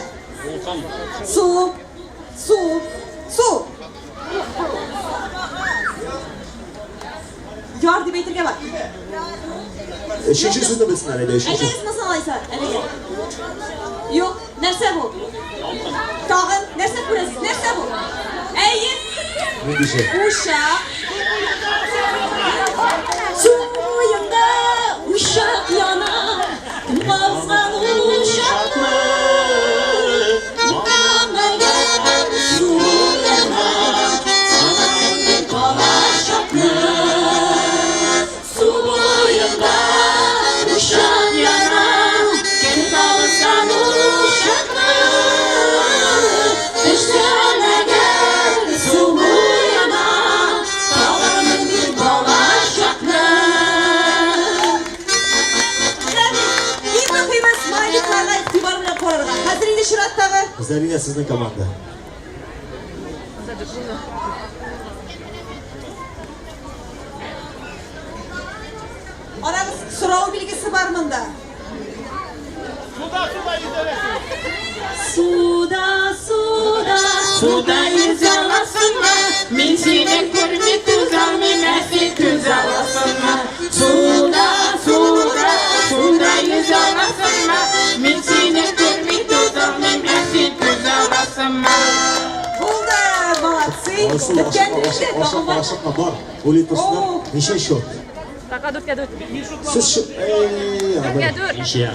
Speaker 7: Су, су, су. Яр дип әйтергә бар.
Speaker 6: Өченче сүзне белсеннәр, әйдә, өченче.
Speaker 7: Әйдәгез монысын алайса, әлегә. Юк, нәрсә бу? Тагын нәрсә күрәсез? Нәрсә бу? Әйе.
Speaker 6: Нинди җыр?
Speaker 7: Учак. Су буенда учак яна. Кем кабызган учакны? Үткән су яна. Сагындым балачакны. Су буенда учак яна. Кем кабызган учакны? Төшсәм әгәр су буена, табармын мин балачакны. Иң мөһиме смайликларга игътибар белән карарга. Хәзер инде чираттагы.
Speaker 6: Зәринә, сезнең команда.
Speaker 7: Карагыз, сорау билгесе бар монда.
Speaker 16: Суда, суда, суда йөзә аласыңмы? Мин сине күрми түзалмыйм, ә син түзә аласыңмы? Суда, суда, суда йөзә аласыңмы? Мин сине күрми түзалмыйм, ә син түзә аласыңмы?
Speaker 7: Булды, молодцы.
Speaker 6: Алсу,
Speaker 7: Беткән
Speaker 6: ашыкма,
Speaker 7: инде, тагын
Speaker 6: ашыкма,
Speaker 7: бар.
Speaker 6: ашыкма, бар. Уйлый торсыннар. Ничә счет?
Speaker 13: Пока дүрткә дүрт.
Speaker 6: Сез шу... Эй,
Speaker 13: Дүрткә дүрт.
Speaker 14: Ничья.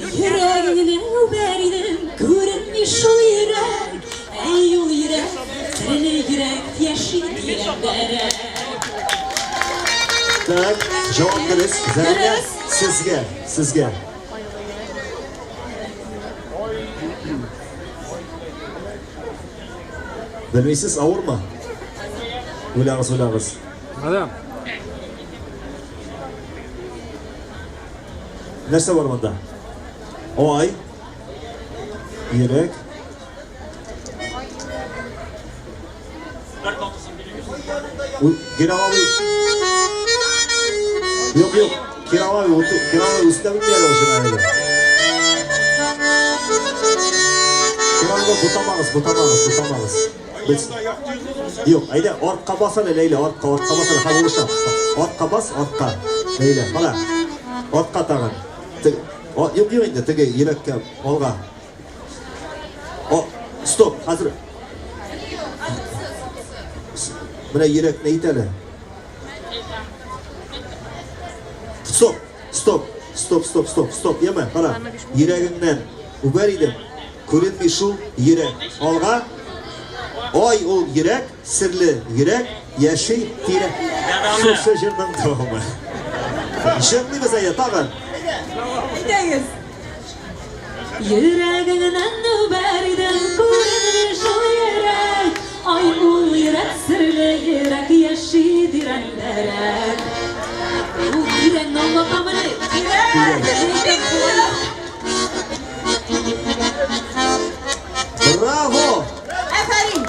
Speaker 16: Йөрәгеңне үбәр идем, күренми шул йөрәк. Әй, ул йөрәк, серле йөрәк, яши тирәндәрәк.
Speaker 6: Так, җавап дөрес. Зәринә,
Speaker 7: Дөрес.
Speaker 6: сезгә, сезгә. Белмисез, авырмы? Уйлагыз, уйлагыз.
Speaker 5: Мадам.
Speaker 6: Нәрсә бар монда? Ай. Йөрәк. Ой, Кирам абый. Юк, юк. Кирам абый, Кирам абый үзе дә белми әле ул җырны әлегә. Кирам абый, бутамагыз, бутамагыз, бутамагыз. Без Юк, әйдә, артка бас әле, Ләйлә, артка, артка бас әле, хәзер булыша. Артка бас, артка. Ләйлә, кара. Артка тагын. Юк, юк инде, теге йөрәккә, алга. О, стоп, хәзер. Менә йөрәкне әйт әле. Стоп, стоп, стоп, стоп, стоп, стоп, яме, кара. Йөрәгеңнән үбәр идем. Күренми шул йөрәк. Алга. Ай ул йөрәк, серле йөрәк, яши тирә. Шушы җырның дәвамы. Җырлыйбыз әйдә тагын.
Speaker 7: Әйдәгез.
Speaker 9: Йөрәгеңнән үбәр идем, күренми шул йөрәк. Ай ул йөрәк, серле йөрәк, яши тирәндәрәк. Ул тирәнне аңлатамыни? Тирән.
Speaker 6: Браво!
Speaker 7: Афәрин!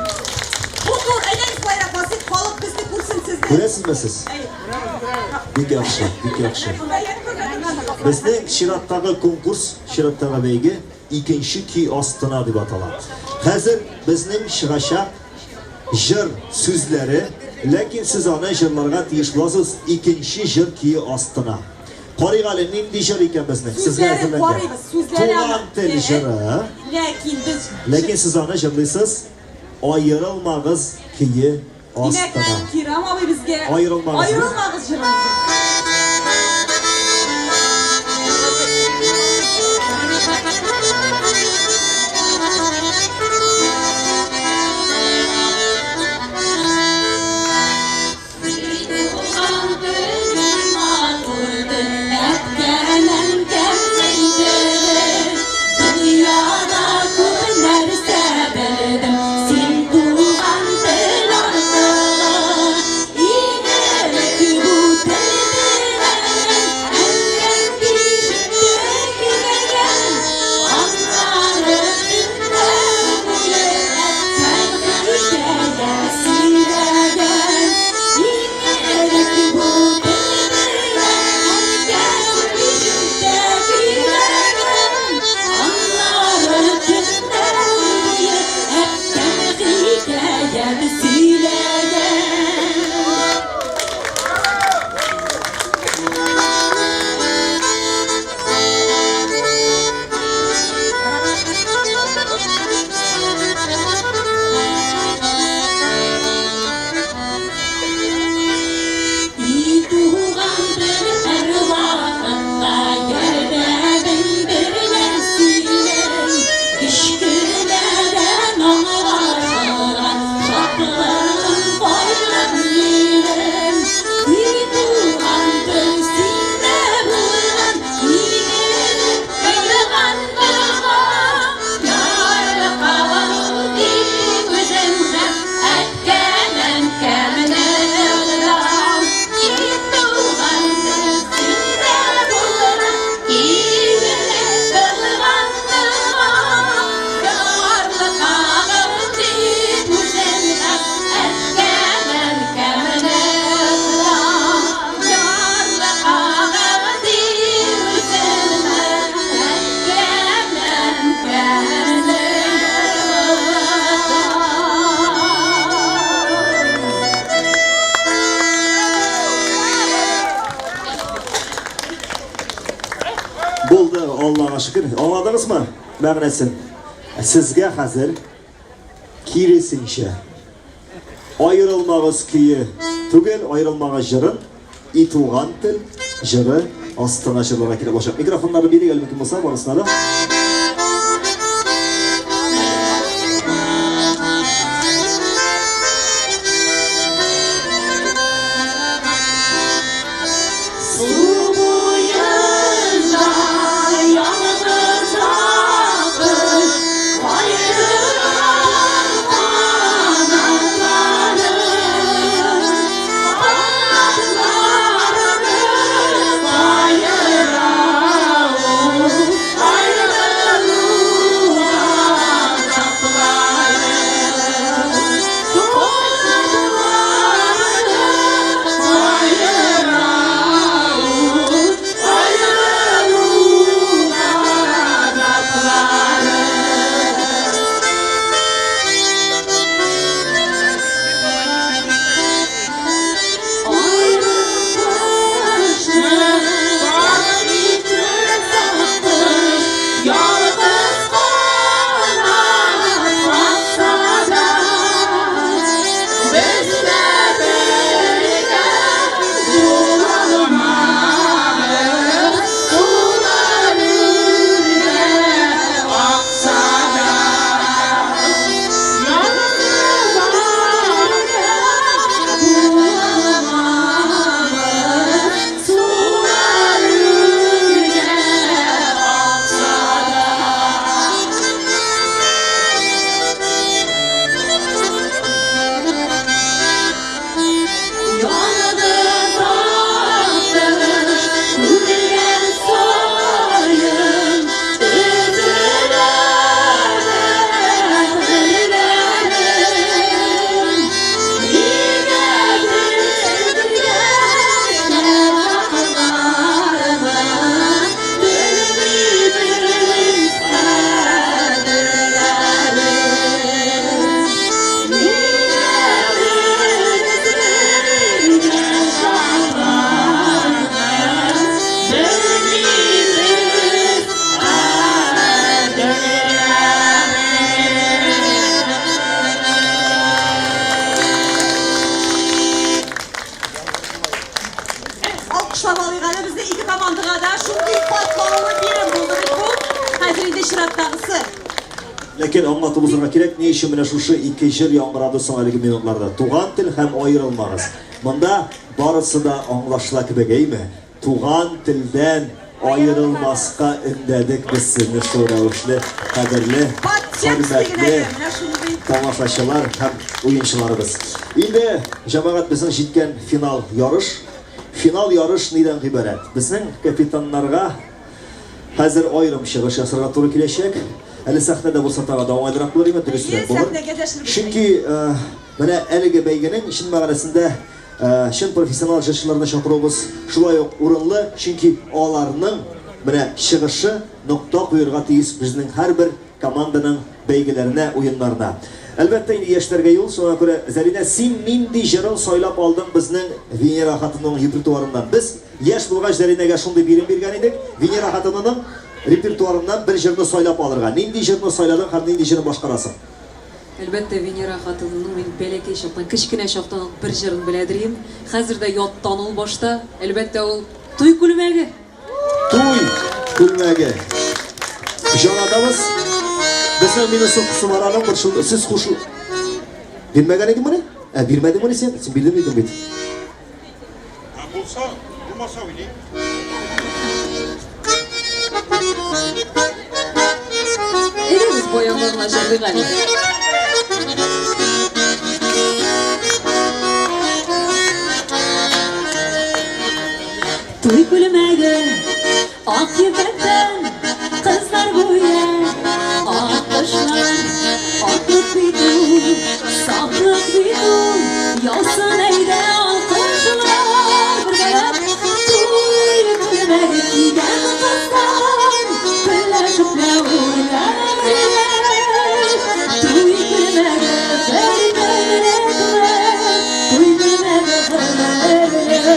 Speaker 7: Бу тур, әйдәгез былайрак басыйк, халык безне күрсен сезне.
Speaker 6: Күрәсезме сез? Бик яхшы, бик яхшы. Безнең чираттагы конкурс, чираттагы бәйге икенче көй астына дип атала. Хәзер безнең чыгачак җыр сүзләре, ләкин сез аны җырларга тиеш буласыз икенче җыр көе астына. Карыйк әле, нинди җыр икән безнең? Сезгә
Speaker 7: Сүзләрен
Speaker 6: әзерләнгән.
Speaker 7: карыйбыз, сүзләре
Speaker 6: Туган
Speaker 7: аның.
Speaker 6: тел җыры.
Speaker 7: Ләкин без
Speaker 6: Ләкин сез аны җырлыйсыз Аерылмагыз көе
Speaker 7: Димәк,
Speaker 6: астына.
Speaker 7: Кирам абый безгә
Speaker 6: Аерылмагыз.
Speaker 7: Аерылмагыз җырын
Speaker 6: Булды, Аллага шөкер. Аңладыгызмы мәгънәсен? Сезгә хәзер киресенчә. Аерылмагыз көе түгел, аерылмагыз җырын и туган тел җыры астына җырларга кирәк булачак. Микрофоннарны бирик әле мөмкин булса барысына да.
Speaker 16: Су буенда ялгыз аккош кайгырган канатларын, канатларын каера ул, кайгырган.
Speaker 7: чираттагысы.
Speaker 6: Ләкин аңлатып узарга кирәк, ни өчен менә шушы ике җыр яңгырады соң әлеге минутларда? Туган тел һәм Аерылмагыз. Монда барысы да аңлашыла кебек, әйме? Туган телдән аерылмаска өндәдек без сезне шул рәвешле, кадерле, хөрмәтле тамашачылар һәм уенчыларыбыз. Инде, җәмәгать, безнең җиткән финал ярыш. Финал ярыш нидән гыйбарәт? Безнең капитаннарга хәзер аерым чыгыш ясарга туры киләчәк. Әле сәхнәдә булса тагы да уңайлырак булыр иде, дөресрәк булыр. Чөнки менә әлеге бәйгенең чын мәгънәсендә чын профессионал җырчыларны чакыруыбыз шулай ук урынлы, чөнки аларның менә чыгышы нокта куерга тиеш безнең һәрбер команданың бәйгеләренә, уеннарына. Әлбәттә инде яшьләргә юл, шуңа күрә, Зәринә, син нинди җырын сайлап алдың безнең Венера хатынының репертуарыннан? Без, яшь булгач, Зәринәгә шундый бирем биргән идек, Венера хатынының репертуарыннан бер җырны сайлап алырга. Нинди җырны сайладың һәм нинди җырын башкарасың?
Speaker 12: Әлбәттә, Венера хатынының мин бәләкәй чактан, кечкенә чактан ук бер җырын беләдер идем. Хәзер дә яттан ул башта. Әлбәттә, ул Туй күлмәге!
Speaker 6: Туй күлмәге. Җанатабыз. Безнең минусовкасы бар аның, бер шул сез кушу. Бирмәгән идең моны? Ә бирмәдең моны син? Син бирдең идең бит.
Speaker 17: Ә булса, булмаса уйный.
Speaker 12: Әйдәгез баянда гына җырлыйк әле.
Speaker 16: Туй күлмәге ак ефәктән, кызлар гүя ак кошлар. Аклык бит ул, сафлык бит ул, яусын әйдә алкышлар. Бергәләп туй күлмәге кигән кызлар, көнләшеп ләүләр. Туй күлмәге бер көнлекме, туй күлмәге гомерлек.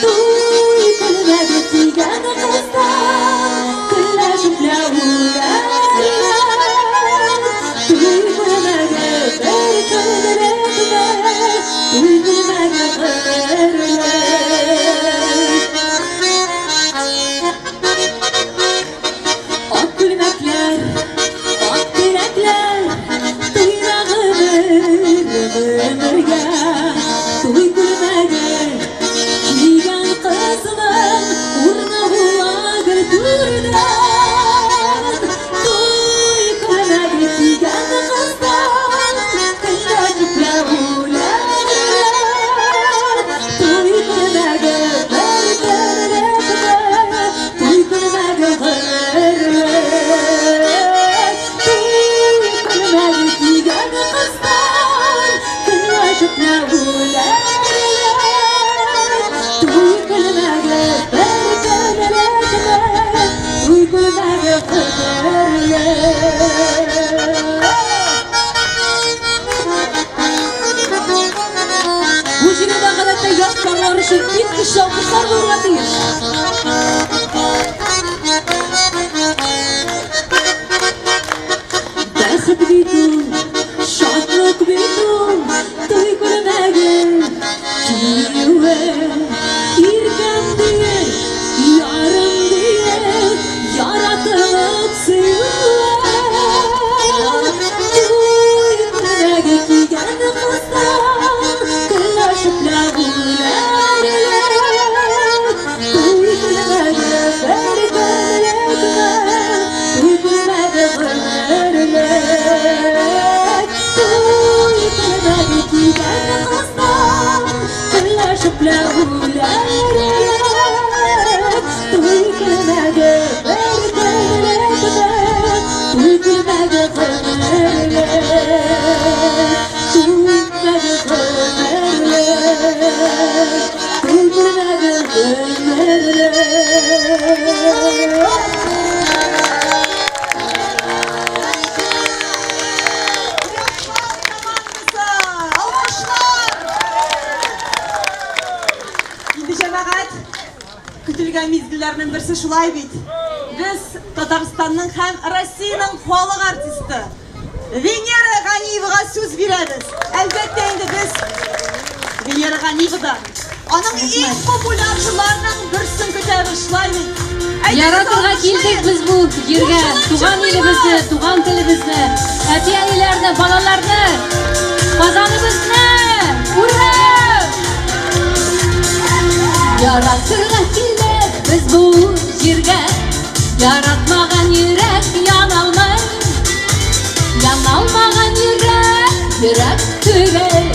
Speaker 16: Туй күлмәге кигән кызлар, көнләшеп ләүләр. Туй күлмәге бер көнлекме, туй күлмәге гомерлек. Ак күлмәкләр, ак теләкләр, туйда гомер гомергә. Туй күлмәге кигән кызның урыны була гел түрдә. Туй күлмәге кигән кыздан көнләшеп үләләр. Туй күлмәге бер көнлекме, туй күлмәге гомерлек. Туй күлмәге кигән кыздан көнләшеп үләләр. Туй күлмәге бер көнлекме, туй күлмәге гомерлек.
Speaker 12: Бу җирдә гадәттә яшь парлар өчен бик көчле алкышлар булырга тиеш.
Speaker 16: Бәхет бит ул, шатлык бит ул, туй күлмәге киюе. Иркәм диеп, ярым диеп, яратылып сөюе. Туй күлмәге кигән кыздан көнләшеп ләгүләр. Туй күлмәге бер көнлекме, туй күлмәге гомерлек. Туй күлмәге кигән кыздан көнләшеп ләгүләр. Туй күлмәге бер көнлекме, туй күлмәге гомерлек. Туй күлмәге гомерлек. Туй күлмәге гомерлек.
Speaker 7: Алкышлар! Инде җәмәгать, көтелгән мизгелләрнең берсе шулай бит. Без Татарстанның һәм Россиянең халык артисты Венера Ганиевага сүз бирәбез. Әлбәттә инде без Венера Ганиевадан аның иң популяр җырларының берсен көтәбез, шулай бит?
Speaker 9: Яратырга килдек без бу җиргә, туган илебезне, туган телебезне, әти-әниләрне, балаларны, Казаныбызны! Ура! Яратырга килдек без бу җиргә, яратмаган йөрәк яналмый. Яналмаган йөрәк, йөрәк түгел,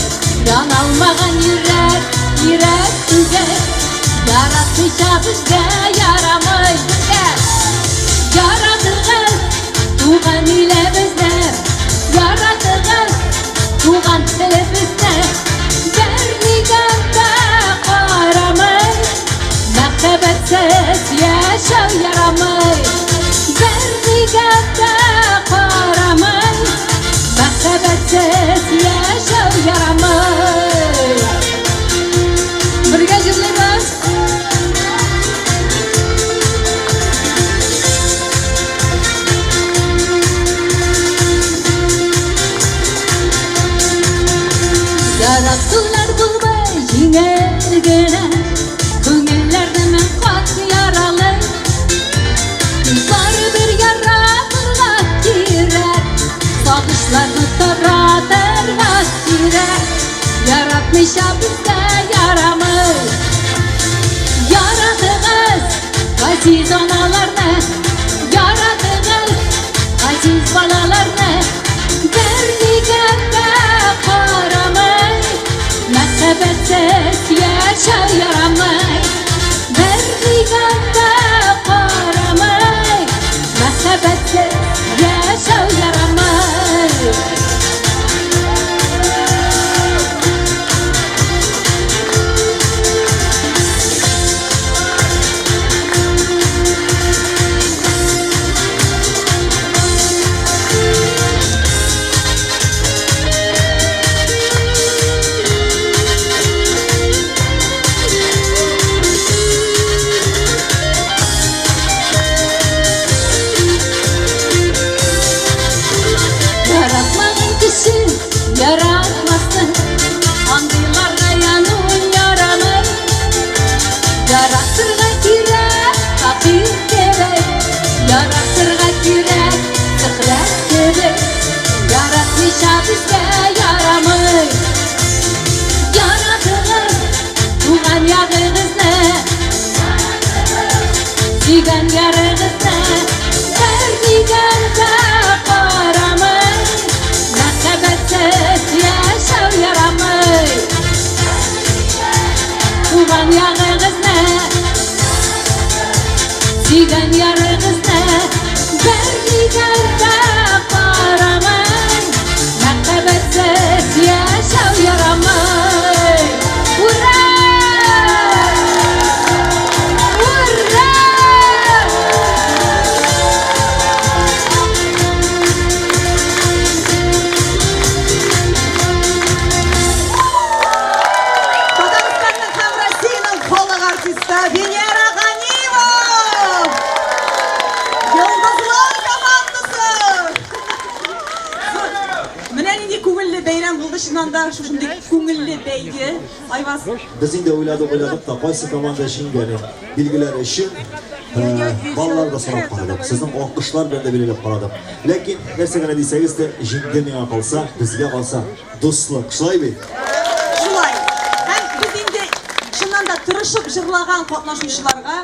Speaker 9: яналмаган йөрәк, йөрәк түгел. Яратмыйча безгә ярамый безгә. Яратыгыз туган илебезне, яратыгыз туган телебезне. Бернигә дә карамый, мәхәббәтсез яшәү ярамый. Бернигә дә карамый, мәхәббәтсез яшәү ярамый. Бергә җырлыйбыз. Яратулар булмый җиңел генә, Күңелләрне мең кат яралый. Барыбер яратырга кирәк, Сагышларны таратырга кирәк. Яратмыйча безгә ярамый. Яратыгыз газиз аналарны, яратыгыз газиз балаларны. Бернигә дә карамый, мәхәббәтсез яшәү ярамый. Бернигә дә карамый, мәхәббәтсез яшәү ярамый. Яратмаган кеше яратмасын, андыйларга яну ярамый. Яратырга кирәк, фәкыйрь кебек, яратырга кирәк, Зөһрә кебек. Яратмыйча безгә ярамый. Яратыгыз туган ягыгызны, сөйгән ярыгызны. Бернигә дә карамый, мәхәббәтсез яшәү ярамый. Туган ягыгызны, сөйгән ярыгызны. Бернигә дә карамый, мәхәббәтсез яшәү ярамый. Ура! Ура!
Speaker 7: Татарстанның һәм Россиянең халык артисты Венера Ганиева! Йолдызлар командасы! Менә нинди күңелле бәйрәм булды, чыннан да шушындый күңелле бәйге. Айваз.
Speaker 6: Без инде уйладык, уйладык та, кайсы команда җиңгәнен билгеләр өчен баллар да санап карадык. Сезнең алкышлар белән дә билгеләп карадык. Ләкин нәрсә генә дисәгез дә, җиңде миңа калса, безгә калса, дуслык. Шулай бит?
Speaker 7: Шулай. Һәм без инде чыннан да тырышып җырлаган катнашучыларга.